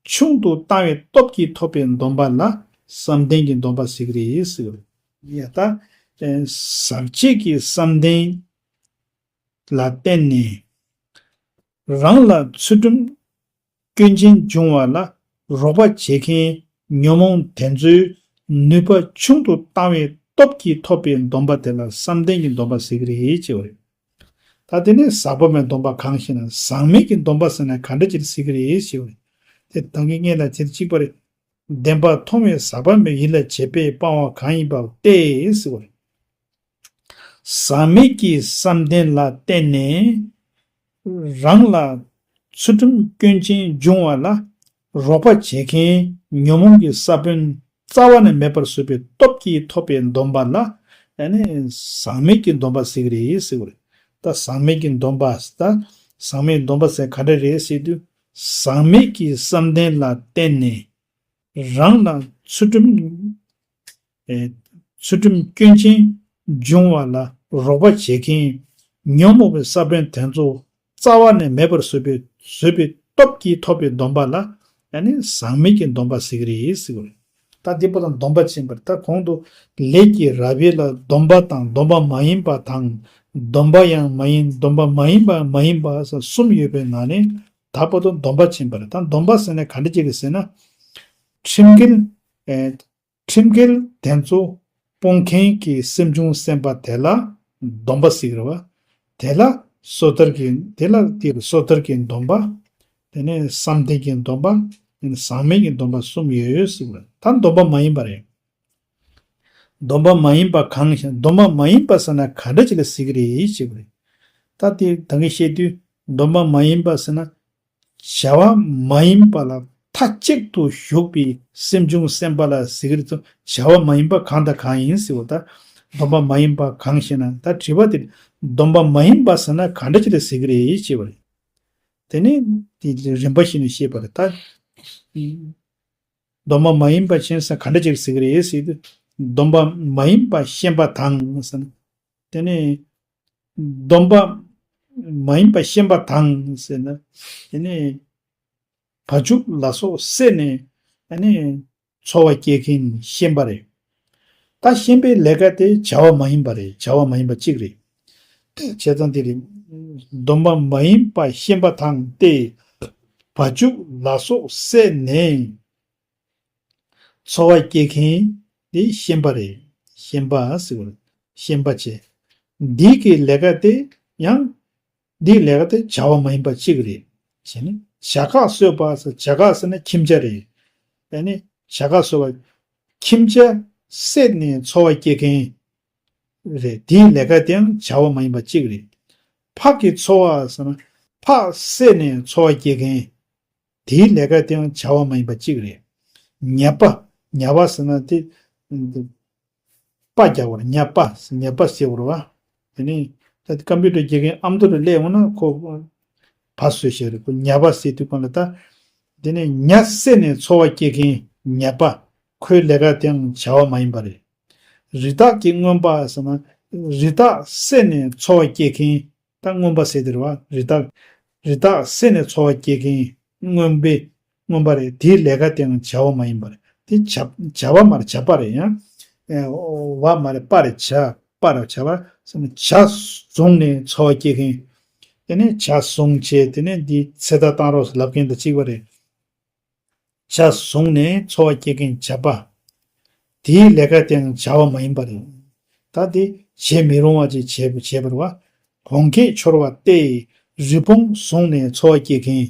ཆུང་དུ་བཏང་བའི་སྟོབས་ཀྱིས་ཐོབ་པའི་སྡོམ་པ་ལ་བསམ་གཏན་གྱི་སྡོམ་པ་ཟེར་གྱི་རེད་ཟེར། ཡ་ད་ཟག་བཅས་ཀྱི་བསམ་གཏན་ལ་བརྟེན་ནས་རང་ལ་ཚུལ་ཁྲིམས་སྐྱོན་ཅན་འབྱུང་བ་ལ་རོགས་པ་བྱེད་མཁན་ཉོན་མོངས་དེ་ཚོའི་ནུས་པ་ཆུང་དུ་བཏང་བའི་སྟོབས་ཀྱིས་ཐོབ་པའི་སྡོམ་པ་དེ་ལ་བསམ་གཏན་གྱི་སྡོམ་པ་ཟེར་གྱི་རེད་ཅེས་པ་རེད། ད་དེ་ནས་ཟག་པ་མེད་སྡོམ་པ་གང་ཞེ་ན། ཟག་མེད་ཀྱི་སྡོམ་པ་ཟེར་ན་ག་འདྲ་ཅིག་ཟེར་གྱི་རེད་ཅེས་པ་རེད། དེ་ད་གིན་སྔོན་ལ་དེ་གཅིག་པ་རེད། བདེན་པ་མཐོང་བས་ཟག་པ་མེད། ཡིད་ལ་བྱེད་པས་སྤང་བ་གང་ཡིན་པ་སྟེ་ཟེར་བ་རེད། ཟག་མེད་ཀྱི་བསམ་གཏན་ལ་བརྟེན་ནས་རང་ལ་ཚུལ་ཁྲིམས་སྐྱོན་ཅན་འབྱུང་བ་ལ་རོགས་པ་བྱེད་མཁན་ཉོན་མོངས་ཀྱི་ས་བོན་རྩ་བ་ནས་མེད་པར་བཟོ་བའི་སྟོབས་ཀྱིས་ཐོབ་པའི་སྡོམ་པ་ལ་ཨ་ནི་ཟག་མེད་ཀྱི་སྡོམ་པ་ཟེར་གྱི་རེད་ཟེར་བ་རེད། ད་ཟག་མེད་ཀྱི་སྡོམ་པ། ད་ཟག་མེད་སྡོམ་པ་ཟེར་ག་འདྲ་རེད་ཟེར་དུས། ཟག་མེད་ཀྱི་བསམ་གཏན་ལ་བརྟེན་ནས་རང་ལ་ཚུལ་ཁྲིམས་ཨེ་ཚུལ་ཁྲིམས་སྐྱོན་ཅན་འབྱུང་བ་ལ་རོགས་པ་བྱེད་མཁན་ ཉོན་མོངས་པའི་ས་བོན་དེ་ཚོ་རྩ་བ་ནས་མེད་པར་བཟོས་པའི་བཟོས་པའི་སྟོབས་ཀྱིས་ཐོབ་པའི་སྡོམ་པ་ལ་ཡང་ནི་ཟག་མེད་ཀྱི་སྡོམ་པ་ཟེར་གྱི་རེད་ཟེར་གྱི་རེད། ད་འདི་པོ་ལ་སྡོམ་པ་ཕྱིན་པ་རེད། ད་གོང་དུ་ལས་ཀྱི་རབ་དབྱེ་ལ་སྡོམ་པ་དང་སྡོམ་པ་མ་ཡིན་པ་དང་། སྡོམ་པ་ཡང་མ་ཡིན་སྡོམ་པ་མ་ཡིན་པ་མ་ཡིན་པ་ཟེར་གསུམ་ཡོད་པའི་ནང་ནས་ད་བར་དུ་སྡོམ་པ་ཕྱིན་པ་རེད། ད་སྡོམ་པ་ཟེར་ན་ག་འདྲ་ཅིག་རེད་ཟེར་ན། ཁྲིམས་འགལ་ཨེ། ཁྲིམས་འགལ་དེ་ཚོ་སྤོང་མཁན་གྱི་སེམས་བྱུང་སེམས་པ་དེ་ལ་སྡོམ་པ་ཟེར་གྱི་རེད་བ། དེ་ལ་སོ་ཐར་གྱི་དེ་ལ་དེ་སོ་ཐར་གྱི་སྡོམ་པ། དེ་ནས་བསམ་གཏན་གྱི་སྡོམ་པ། དེ་ནས་ཟག་མེད་ཀྱི་སྡོམ་པ་གསུམ་ཡོད་ཟེར་གྱི་རེད། ད་སྡོམ་པ་མ་ཡིན་པ་རེད། སྡོམ་པ་མ་ཡིན་པ་གང་ཞིག་སྡོམ་པ་མ་ཡིན་པ་ཟེར་ན་ག་འདྲ་ཅིག་ལ་ཟེར་གྱི་རེད་ཞེས་པ་རེད། ད་དེ་ད་གིན་བཤད་དུས་སྡོམ་པ་མ་ཡིན་པ་ཟེར་ན། བྱ་བ་མ་ཡིན་པ་ལ་མཐའ་གཅིག་ཏུ་ཞུགས་པའི་སེམས་བྱུང་སེམས་པ་ལ་ཟེར་གྱི་རེད་དོ། བྱ་བ་མ་ཡིན་པ་གང་དང་གང་ཡིན་ཟེར་བ་ད། སྡོམ་པ་མ་ཡིན་པ་གང་ཞེ་ན། ད་དྲི་བ་དེ་སྡོམ་པ་མ་ཡིན་པ་ཟེར་ན་ག་འདྲ་ཅིག་ལ་ཟེར་གྱི་རེད་ཞེས་པ་རེད། དེ་ནས་དེ་རིམ་པ་བཞིན་དུ་བཤད་པ་རེད་ད། སྡོམ་པ་མ་ཡིན་པ་ཅན་ཟེར་ག་འདྲ་ཅིག་ཟེར་གྱི་རེད་ཟེར་དུས། སྡོམ་པ་མ་ཡིན་པ་ཤེས་པ་དང་ཟེར་ན། དེ་ནས་སྡོམ་པ་མ་ཡིན་པ་ཤེས་པ་དང་ཟེར་ན། དེ་ནས་བ་ཕྱུགས་ལ་སོགས་བསད་ནས་ཨ་ནི་འཚོ་བ་སྐྱེལ་མཁན་ཤེས་པ་རེད། ད་ཤེས་པའི་ལས་ཀ་དེ་བྱ་བ་མ་ཡིན་པ་རེད། བྱ་བ་མ་ཡིན་པ་གཅིག་རེད། བྱས་ཙང་དེ་རེད། སྡོམ་པ་མ་ཡིན་པ་ཤེས་པ་དང་སྟེ། བ་ཕྱུགས་ལ་སོགས་བསད་ནས། འཚོ་བ་སྐྱེལ་མཁན་དེ་ཤན་པ་རེད། ཤན་པ་ཟེར་བ་རེད། ཤན་པ་བྱས། འདི་གི་ལས་ཀ་དེ་ཡང་། འདིའི་ལས་ཀ་དེ་བྱ་བ་མ་ཡིན་པ་གཅིག་རེད། བྱས་ནས་བྱ་གག་གསོད་པ་ཟེར་བྱ་གག་ཟེར་ན་ཁྱིམ་བྱ་རེད། ཡང་ནི་བྱ་གག་གསོད་པ། ཁྱིམ་བྱ་བསད་ནས་འཚོ་བ་སྐྱེལ་མཁན་རེད། དེའི་ལས་ཀ་དེའང་བྱ་བ་མ་ཡིན་པ་གཅིག་རེད། ཕག་གི་འཚོ་བ་ཟེར་ན་ཕག་བསད་ནས་འཚོ་བ་སྐྱེལ་མཁན། དེའི་ལས་ཀ་དེའང་བྱ་བ་མ་ཡིན་པ་གཅིག་རེད། ཉ་པ། ཉ་པ་ཟེར་ན་དེ། པ་རྒྱག་པ་རེད། ཉ་པ། ཉ་པ་ཟེར་བ་རེད་བ། དེ་ནི། ད་ཀམ་པུ་ཊར་རྒྱག་མཁན་ཨ་མདོ་རུ་སླེབས་འོང་ན་ཁོ། ཕ་བཟོས་བཞག་རེད། ཁོ་ཉ་པ་ཟེར་དུས་གང་ལ་ད། དེ་ནས་ཉ་བསད་ནས་འཚོ་བ་སྐྱེལ་མཁན་ཉ་པ། ཁོའི་ལས་ཀ་དེའང་བྱ་བ་མ་ཡིན་པ་རེད། རི་དྭགས་ཀྱི་རྔོན་པ་ཟེར་ན། རི་དྭགས་བསད་ནས་འཚོ་བ་སྐྱེལ་མཁན། ད་རྔོན་པ་ཟེར་དེ་རེད་བ། རི་དྭགས། རི་དྭགས་བསད་ནས་འཚོ་བ་སྐྱེལ་མཁན་རྔོན་པའི། རྔོན་པ་རེད། དེའི་ལས་ཀ་དེའང་བྱ་བ་མ་ཡིན་པ་རེད། དེ་བྱ། བྱ་བ་མ་རེད། བྱ་པ་རེད་ཡང་། ཨེ། བ་མ་རེད། པ་རེད། བྱ། པ་རེད། བྱ་པ་ཟེར་ན་བྱ་བཟུང་ནས་འཚོ་བ་སྐྱེལ་མཁན། དེ་ནས་བྱ་བཟུང་བྱས་དེ་ནས་འདི་ཚེ་ཐར་བཏང་རོགས་ལབ་མཁན་དང་གཅིག་པ་རེད། བྱ་བཟུང་ནས་འཚོ་བ་སྐྱེལ་མཁན་བྱ་པ། དེའི་ལས་ཀ་དེའང་བྱ་བ་མ་ཡིན་པ་རེད། ད་དེ་བྱེད་མི་རུང་བ་ཅིག་བྱས་བྱས་པ་རེད་བ། གོང་ཁེ་འཆོར་བ་སྟེ། རི་བོང་བཟུང་ནས་འཚོ་བ་སྐྱེལ་མཁན།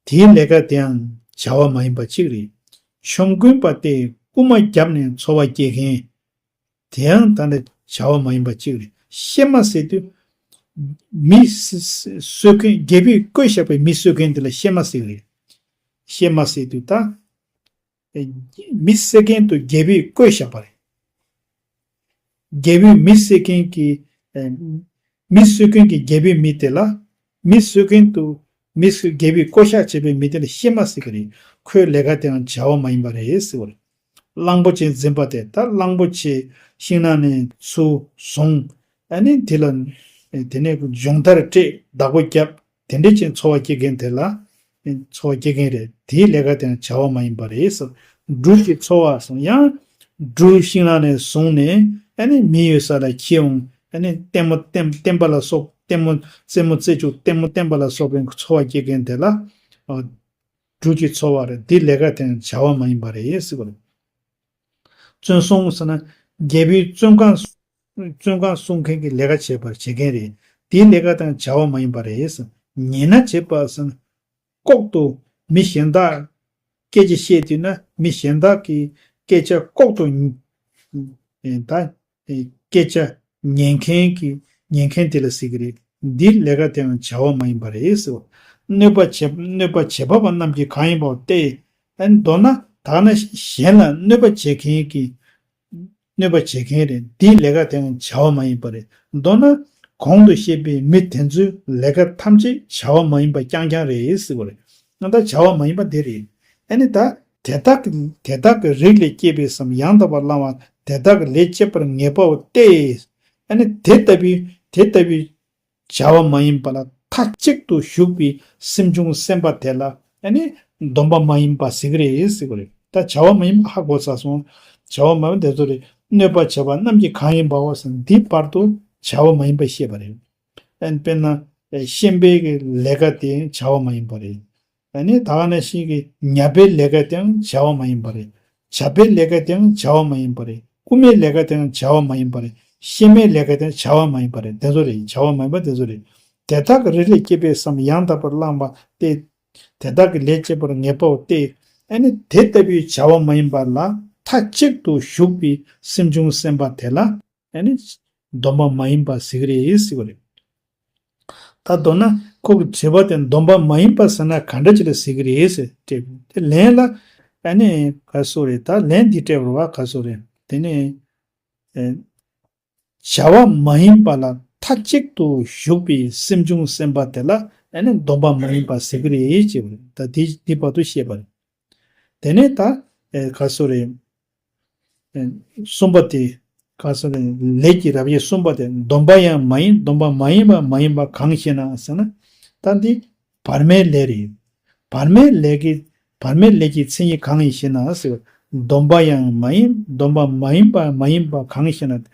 དེའི་ལས་ཀ་དེའང་བྱ་བ་མ་ཡིན་པ་གཅིག་རེད། ཆོམ་རྐུན་པ་སྟེ་རྐུན་མ་བརྒྱབ་ནས་འཚོ་བ་སྐྱེལ་མཁན། དེའང་ད་ནི་བྱ་བ་མ་ཡིན་པ་གཅིག་རེད། གཤེད་མ་ཟེར་དུས། མི་གསོད་མཁན། རྒྱལ་པོས་བསྐོས་བཞག་པའི་མི་གསོད་མཁན་དེ་ལ་གཤེད་མ་ཟེར་གི་རེད། གཤེད་མ་ཟེར་དུས་ད། མི་གསོད་མཁན་དུ་རྒྱལ་པོས་བསྐོས་བཞག་པ་རེད། རྒྱལ་པོས་མི་གསོད་མཁན་གྱི། མི་གསོད་མཁན་གྱི་རྒྱལ་པོའི་མི་དེ་ལ། མི་གསོད་མཁན་དུ། མི་གསོད། རྒྱལ་པོས་བསྐོ་གཞག་བྱས་པའི་མི་དེ་ལ་གཤེད་མ་ཟེར་གི་རེད། ཁོའི་ལས་ཀ་དེའང་བྱ་བ་མ་ཡིན་པ་རེད་ཟེར་བ་རེད། གླང་པོ་ཆེ་འཛིན་པ་དེ། ད་གླང་པོ་ཆེ་ཤིང་ནགས་ནས་ཚུར་བཟུང་། ཨ་ནི་དེ་ལ། དེ་ནས་སྦྱོང་བརྡར་སྤྲད། བདག་པོ་བརྒྱབ། དེ་འདྲས་ཅན་འཚོ་བ་སྐྱེལ་མཁན་དེ་ལ། འཚོ་བ་སྐྱེལ་མཁན་རེད། དེའི་ལས་ཀ་དེ་ཡང་བྱ་བ་མ་ཡིན་པ་རེད་ཟེར། སྦྲུལ་གྱི་འཚོ་བ་སོང་ཡང་། སྦྲུལ་ཤིང་ནགས་ནས་བཟུང་ནས་ཨ་ནི་མི་ཡོད་ས་ལ་འཁྱེར་འོང་། ཨ་ནི་ལྟད་མོ་ལྟད་བསྟན་པ་ལ་སོགས་ལྟད་མོ་རྩེད་མོ་རྩེ་བཅུག་ལྟད་མོ་བསྟན་པ་ལ་སོགས་པའི་འཚོ་བ་སྐྱེལ་མཁན་དེ་ལ། སྦྲུལ་གྱི་འཚོ་བ་རེད། དེའི་ལས་ཀ་དེ་ཡང་བྱ་བ་མ་ཡིན་པ་རེད་ཟེར་བ་རེད། བཙོན་སྲུང་ཟེར་ན་རྒྱལ་པོའི་བཙོན་ཁང་། བཙོན་ཁང་སྲུང་མཁན་གྱི་ལས་ཀ་བྱེད་པར་བྱེད་མཁན་རེད། དེའི་ལས་ཀ་དང་བྱ་བ་མ་ཡིན་པ་རེད། ཉེས་ན་བྱེད་པ་ཟེར་ན། ལྐོག་ཏུ་མི་གཞན་དག་སྐད་ཆ་བཤད་དུས་ན་མི་གཞན་དག་གི་སྐད་ཆ་ལྐོག་ཏུ་ད་སྐད་ཆ་ཉན་མཁན་གྱི་ཉན་མཁན་དེ་ལ་ཟེར་གྱི་རེད། འདིའི་ལས་ཀ་དེའང་བྱ་བ་མ་ཡིན་པ་རེད་ཟེར་བ། གནོད་པ་བྱེད་གནོད་པ་བྱེད་པ་པ་རྣམས་ཀྱིས་གང་ཡིན་པའོ་སྟེ། ཨ་ནི་མདོར་ན་ད་ན་གཞན་ལ་གནོད་པ་བྱེད་མཁན་གྱི། གནོད་པ་བྱེད་མཁན་རེད། འདིའི་ལས་ཀ་དེའང་བྱ་བ་མ་ཡིན་པ་རེད། མདོར་ན་གོང་དུ་བཤད་པའི་མི་དེ་ཚོའི་ལས་ཀ་ཐམས་ཅད་བྱ་བ་མ་ཡིན་པ་རྐྱང་རྐྱང་རེད་ཟེར་བ་རེད། ང་ད་བྱ་བ་མ་ཡིན་པ་འདི་རེད། ཨ་ནི་ད་དེ་དག་གི་དེ་དག་གི་རིགས་ལས་སྐྱེས་པའི་སམ་ཡང་དག་པར་བླང་བ་དེ་དག་གི་ལས་བྱེད་པར་ངེས་པའོ་སྟེ། ཨ་ནི་དེ་ལྟ་བུའི་དེ་ལྟ་བུའི། བྱ་བ་མ་ཡིན་པ་ལ་མཐའ་གཅིག་ཏུ་ཞུགས་པའི་སེམས་བྱུང་སེམས་པ་དེ་ལ་ཨ་ནི་སྡོམ་པ་མ་ཡིན་པ་ཟེར་གི་རེད་ཟེར་གི་རེད། ད་བྱ་བ་མ་ཡིན་པ་ཧ་གོ་ཚར་སོང་། བྱ་བ་མ་ཡིན་པ་དེ་ཚོ་རེད། གནོད་པ་བྱེད་པ་རྣམས་ཀྱིས་གང་ཡིན་པའོ་ཟེར་ན་འདི་བར་དུ་བྱ་བ་མ་ཡིན་པ་བཤད་པ་རེད། ཨ་ནི་དཔེར་ན་ཤན་པའི་གི་ལས་ཀ་དེ་བྱ་བ་མ་ཡིན་པ་རེད། ཨ་ནི་ད་ག་ནང་བཞིན་གྱི་ཉ་པའི་ལས་ཀ་དེའང་བྱ་བ་མ་ཡིན་པ་རེད། བྱ་པའི་ལས་ཀ་དེའང་བྱ་བ་མ་ཡིན་པ་རེད། རྐུན་མའི་ལས་ཀ་དེའང་བྱ་བ་མ་ཡིན་པ་རེད། ཤན་མའི་ལས་ཀ་དེའང་བྱ་བ་མ་ཡིན་པ་རེད། དེ་ཚོ་རེད། བྱ་བ་མ་ཡིན་པ་དེ་ཚོ་རེད། དེ་དག་གི་རེ་རེ་སྐྱེས་པའི་སམ་ཡང་དག་པར་བླངས་པ་སྟེ། དེ་དག་གི་ལས་བྱེད་པར་ངེས་པའོ་སྟེ། ཨ་ནི་དེ་ལྟ་བུའི་བྱ་བ་མ་ཡིན་པ་ལ་མཐའ་གཅིག་ཏུ་ཞུགས་པའི་སེམས་བྱུང་སེམས་པ་དེ་ལ། ཨ་ནི་སྡོམ་པ་མ་ཡིན་པ་ཟེར་གི་རེད་ཟེར་གི་རེད། ད་མདོར་ན་ཁོ་གི་དྲི་བ་དེ་སྡོམ་པ་མ་ཡིན་པ་ཟེར་ན་ག་འདྲ་ཅིག་ལ་ཟེར་གི་རེད་ཟེར་དྲིས། དེ་ལན་ལ་ཨ་ནི་ག་སོ་རེད། ད་ལན་འདི་སྤྲད་པ་རེད་བ། ག་སོ་རེད། དེ་ནི་ཨེ་བྱ་བ་མ་ཡིན་པ་ལ་མཐའ་གཅིག་ཏུ་ཞུགས་པའི་སེམས་བྱུང་སེམས་པ་དེ་ལ་ཨ་ནི་སྡོམ་པ་མ་ཡིན་པ་ཟེར་གི་རེད་ཅེས་པ་རེད། ད་འདི་འདི་བར་དུ་བཤད་པ་རེད། དེ་ནས་ད་ཨེ་ག་སོ་རེད། ཨེ་གསུམ་པ་དེ་ག་སོ་རེད། ལས་ཀྱི་རབ་དབྱེ་གསུམ་པ་དེ་སྡོམ་པ་ཡང་མ་ཡིན། སྡོམ་པ་མ་ཡིན་པ་མ་ཡིན་པ་གང་ཞེ་ན་ཟེར་ན། ད་འདི་བར་མའི་ལས་རེད། བར་མའི་ལས་ཀྱི་བར་མའི་ལས་ཀྱི་མཚན་ཉིད་གང་ཡིན་ཞེ་ན་ཟེར། སྡོམ་པ་ཡང་མ་ཡིན། སྡོམ་པ་མ་ཡིན་པ་མ་ཡིན་པ་གང་ཞེ་ན།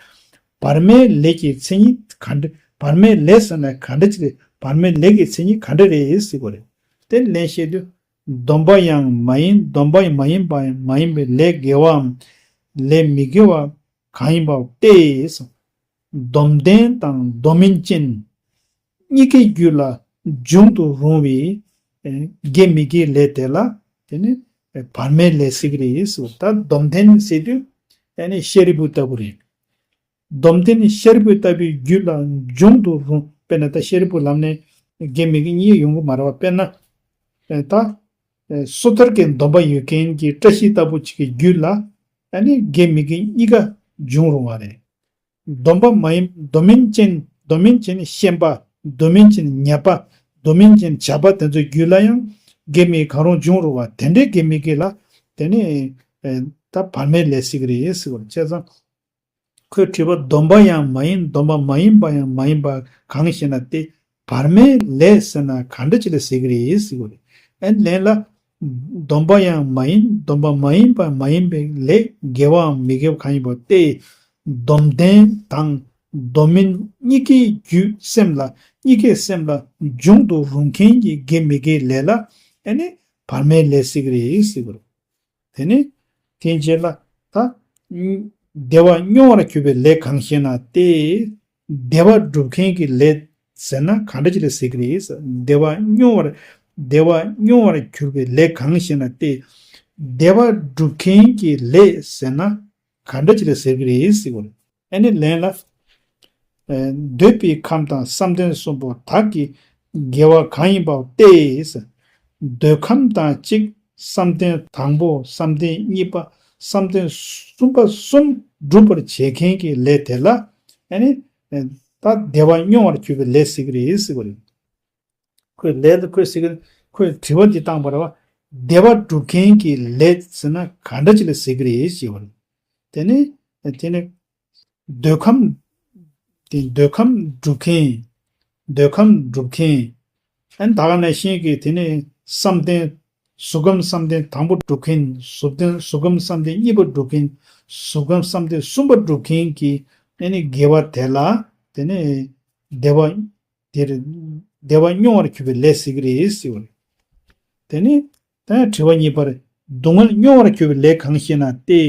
བར་མའི་ལས་ཀྱི་མཚན་ཉིད་ག་འདྲ། བར་མའི་ལས་ཟེར་ན་ག་འདྲ་ཅིག་རེད། བར་མའི་ལས་ཀྱི་མཚན་ཉིད་ག་འདྲ་རེད་ཟེར་གོ་རེད། དེ་ལན་བཤད་དུས། སྡོམ་པ་ཡང་མ་ཡིན། སྡོམ་པ་མ་ཡིན་པ་མ་ཡིན་པའི་ལས་དགེ་བའམ་ལས་མི་དགེ་བ་གང་ཡིན་པ་སྟེ། སྡོམ་ལྡན་དང་སྡོམ་མིན་ཅན་གཉིས་ཀའི་རྒྱུད་ལ་འབྱུང་དུ་རུང་བའི་དགེ་མི་དགེའི་ལས་དེ་ལ་དེ་ནི་བར་མའི་ལས་ཟེར་གི་རེད་ཟེར། ད་སྡོམ་ལྡན་ཟེར་དུས་དེ་ནི་ཤཱ་རིའི་བུ་ལྟ་བུ་རེད། སྡོམ་ལྡན་ཤཱ་རིའི་བུ་ལྟ་བུའི་རྒྱུད་ལ་འབྱུང་དུ་རུང་། དཔེར་ན་ད་ཤཱ་རིའི་བུ་ལམ་ནས་དགེ་མི་དགེ་གཉིས་ཡོང་གི་མ་རེད་བ། དཔེར་ན་ད་སོ་ཐར་གྱི་སྡོམ་པ་ཡོད་མཁན་གྱི་བཀྲ་ཤིས་ལྟ་བུ་ཅིག་གི་རྒྱུད་ལ་ཨ་ནི་དགེ་མི་དགེ་གཉིས་ཀ་འབྱུང་རུང་བ་རེད། སྡོམ་པ་མ་ཡིན། སྡོམ་མིན་ཅན། སྡོམ་མིན་ཅན་ཤན་པ། སྡོམ་མིན་ཅན་ཉ་པ། སྡོམ་མིན་ཅན་བྱ་པ་དེ་ཚོའི་རྒྱུད་ལ་ཡང་དགེ་མི་གང་རུང་འབྱུང་རུང་བ། དེ་འདྲའི་དགེ་མི་དགེ་ལ་དེ་ནི་ད་བར་མའི་ལས་ཟེར་གི་རེད་ཟེར་བ་བྱས་ཙང་། ཁོས་དྲིས་པ། སྡོམ་པ་ཡང་མ་ཡིན། སྡོམ་པ་མ་ཡིན་པ་ཡང་མ་ཡིན་པ་གང་ཞེ་ན་སྟེ། བར་མའི་ལས་ཟེར་ན་ག་འདྲ་ཅིག་ལ་ཟེར་གི་རེད་ཟེར་གི་རེད། ཨ་ནི་ལན་ལ། སྡོམ་པ་ཡང་མ་ཡིན། སྡོམ་པ་མ་ཡིན་པ་མ་ཡིན་པའི་ལས་དགེ་བའམ་མི་དགེ་བ་གང་ཡིན་པ་སྟེ། སྡོམ་ལྡན་དང་སྡོམ་མིན་གཉིས་ཀའི་རྒྱུད་སེམས་ལ་གཉིས་ཀའི་སེམས་ལ་འབྱུང་དུ་རུང་མཁན་གྱི་དགེ་མི་དགེའི་ལས་ལ་ཨ་ནི་བར་མའི་ལས་ཟེར་གི་རེད་ཟེར་གི་རེད། དེ་ནི་དེའི་རྗེས་ལ་ད་བདེ་བ་མྱོང་བར་གྱུར་པའི་ལས་གང་ཞེ་ན་སྟེ། བདེ་བ་སྒྲུབ་མཁན་གྱི་ལས་ཟེར་ན་ག་འདྲ་ཅིག་ལ་ཟེར་གི་རེད། བདེ་བ་མྱོང་བར་བདེ་བ་མྱོང་བར་གྱུར་པའི་ལས་གང་ཞེ་ན་སྟེ། བདེ་བ་སྒྲུབ་མཁན་གྱི་ལས་ཟེར་ན་ག་འདྲ་ཅིག་ལ་ཟེར་གི་རེད་ཟེར་གི་རེད། ཨ་ནི་ལན་ལ། ཨེ་འདོད་པའི་ཁམས་དང་བསམ་གཏན་གསུམ་པོ་དག་གི་དགེ་བ་གང་ཡིན་པའོ་སྟེ། འདོད་ཁམས་དང་གཅིག་བསམ་གཏན་དང་པོ། བསམ་གཏན་གཉིས་པ། བསམ་གཏན་གསུམ་པ་གསུམ་སྒྲུབ་པར་བྱེད་མཁན་གྱི་ལས་དེ་ལ་ཨ་ནི་ཨེ་ད་བདེ་བ་མྱོང་བར་གྱུར་པའི་ལས་ཟེར་གི་རེད་ཟེར་གི་རེད། ཁོས་ལས་ལ་ཁོས་ཟེར་གི་ཁོས་དྲི་བ་འདི་བཏང་བ་རེད་བ། བདེ་བ་སྒྲུབ་མཁན་གྱི་ལས་ཟེར་ན་ག་འདྲ་ཅིག་ལ་ཟེར་གི་རེད་ཞེས་པ་རེད། དེ་ནི་དེ་ནི་འདོད་ཁམས། དེ་འདོད་ཁམས་སྒྲུབ་མཁན། འདོད་ཁམས་སྒྲུབ་མཁན། ཨ་ནི་ད་ག་ནང་བཞིན་གྱི་དེ་ནི་བསམ་གཏན། གཟུགས་ཁམས་བསམ་གཏན་དང་པོ་སྒྲུབ་མཁན། གཟུགས་གཏན་གཟུགས་ཁམས་བསམ་གཏན་གཉིས་པ་སྒྲུབ་མཁན། གཟུགས་ཁམས་བསམ་གཏན་གསུམ་པ་སྒྲུབ་མཁན་གྱི་ཨ་ནི་དགེ་བ་དེ་ལ་དེ་ནི་བདེ་བ། དེར་བདེ་བ་མྱོང་བར་གྱུར་པའི་ལས་ཟེར་གྱི་རེད་ཟེར་བ་རེད། དེ་ནི་ད་དྲི་བ་གཉིས་པར། སྡུག་བསྔལ་མྱོང་བར་གྱུར་པའི་ལས་གང་ཞེ་ན་སྟེ།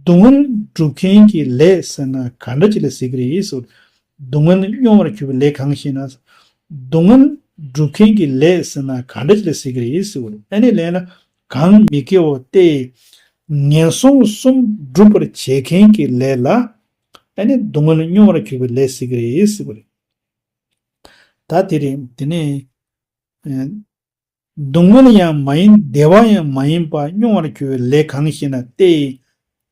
སྡུག་བསྔལ་སྒྲུབ་མཁན་གྱི་ལས་ཟེར་ན་ག་འདྲ་ཅིག་ལ་ཟེར་གྱི་རེད་ཟེར་བ་རེད། སྡུག་བསྔལ་མྱོང་བར་གྱུར་པའི་ལས་གང་ཞེ་ན། སྡུག་བསྔལ་སྒྲུབ་མཁན་གྱི་ལས་ཟེར་ན་ག་འདྲ་ཅིག་ལ་ཟེར་གྱི་རེད་ཟེར་བ་རེད། ཨ་ནི་ལན་ལ། གང་མི་དགེའོ་སྟེ། ངན་སོང་གསུམ་སྒྲུབ་པར་བྱེད་མཁན་གྱི་ལས་ལ་ཨ་ནི་སྡུག་བསྔལ་མྱོང་བར་གྱུར་པའི་ལས་ཟེར་གྱི་རེད་ཟེར་བ་རེད། ད་དེ་རེད། དེ་ནས་ཨེ་སྡུག་བསྔལ་ཡང་མ་ཡིན། བདེ་བ་ཡང་མ་ཡིན་པ་མྱོང་བར་གྱུར་པའི་ལས་གང་ཞེ་ན་སྟེ།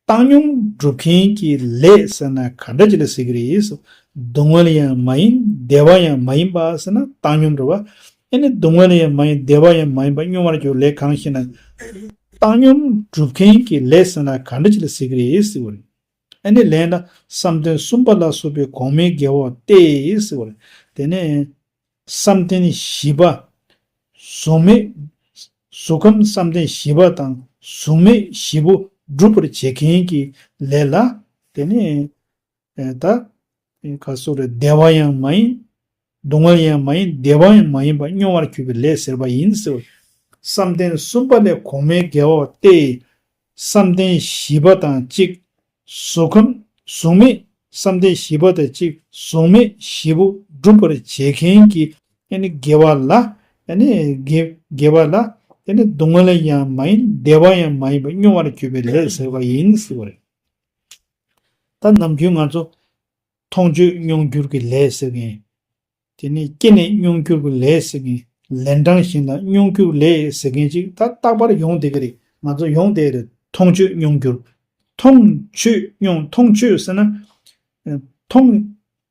བཏང་སྙོམས་སྒྲུབ་མཁན་གྱི་ལས་ཟེར་ན་ག་འདྲ་ཅིག་ལ་ཟེར་གྱི་རེད། སྡུག་བསྔལ་ཡང་མ་ཡིན། བདེ་བ་ཡང་མ་ཡིན་པ་ཟེར་ན་བཏང་སྙོམས་རེད་བ། ཨ་ནི་སྡུག་བསྔལ་ཡང་མ་ཡིན། བདེ་བ་ཡང་མ་ཡིན་པ་མྱོང་བར་གྱུར་ལས་གང་ཞེ་ན། བཏང་སྙོམས་སྒྲུབ་མཁན་གྱི་ལས་ཟེར་ན་ག་འདྲ་ཅིག་ལ་ཟེར་གྱི་རེད་ཟེར་བ་རེད། ཨ་ནི་ལན་ལ་བསམ་གཏན་གསུམ་པ་ལ་སོགས་པའི་གོང་མའི་དགེ་བའོ་སྟེ་ཟེར་བ་རེད། དེ་ནས་བསམ་གཏན་བཞི་པ། གཟུགས་མེད། གཟུགས་ཁམས་བསམ་གཏན་བཞི་པ་དང་གཟུགས་མེད་བཞི་པོ་སྒྲུབ་པར་བྱེད་མཁན་གྱི་ལས་ལ། དེ་ནས་ད་ག་སོགས་རེད། བདེ་བ་ཡང་མ་ཡིན། སྡུག་བསྔལ་ཡང་མ་ཡིན། བདེ་བ་ཡང་མ་ཡིན་པ་མྱོང་བར་གྱུར་པའི་ལས་ཟེར་བ་ཡིན་ཟེར། བསམ་གཏན་གསུམ་པ་ལས་གོང་མའི་དགེ་བ་སྟེ། བསམ་གཏན་བཞི་པ་དང་གཅིག་གཟུགས་ཁམས། གཟུགས་མེད། བསམ་གཏན་བཞི་པ་དང་གཅིག་གཟུགས་མེད་བཞི་པོ་སྒྲུབ་པར་བྱེད་མཁན་གྱི་ཨ་ནི་དགེ་བ་ལ། ཨ་ནི་དགེ་དགེ་བ་ལ། ཨ་ནི་སྡུག་བསྔལ་ཡང་མ་ཡིན། བདེ་བ་ཡང་མ་ཡིན་པ་མྱོང་བར་གྱུར་པའི་ལས་ཟེར་བ་ཡིན་ཟེར་བ་རེད། ད་ནམ་རྒྱུན་ང་ཚོ་མཐོང་ཆོས་མྱོང་འགྱུར་གྱི་ལས་ཟེར་མཁན། དེ་ནས་སྐྱེས་ནས་མྱོང་འགྱུར་གྱི་ལས་ཟེར་མཁན། ལན་གྲངས་གཞན་ལ་མྱོང་འགྱུར་ལས་ཟེར་མཁན་ཅིག་ད་རྟག་པར་ཡོང་བསྡད་ཀྱི་རེད། ང་ཚོ་ཡོང་བསྡད་རེད། མཐོང་ཆོས་མྱོང་འགྱུར། མཐོང་ཆོས་མྱོང་། མཐོང་ཆོས་ཟེར་ན། མཐོང་།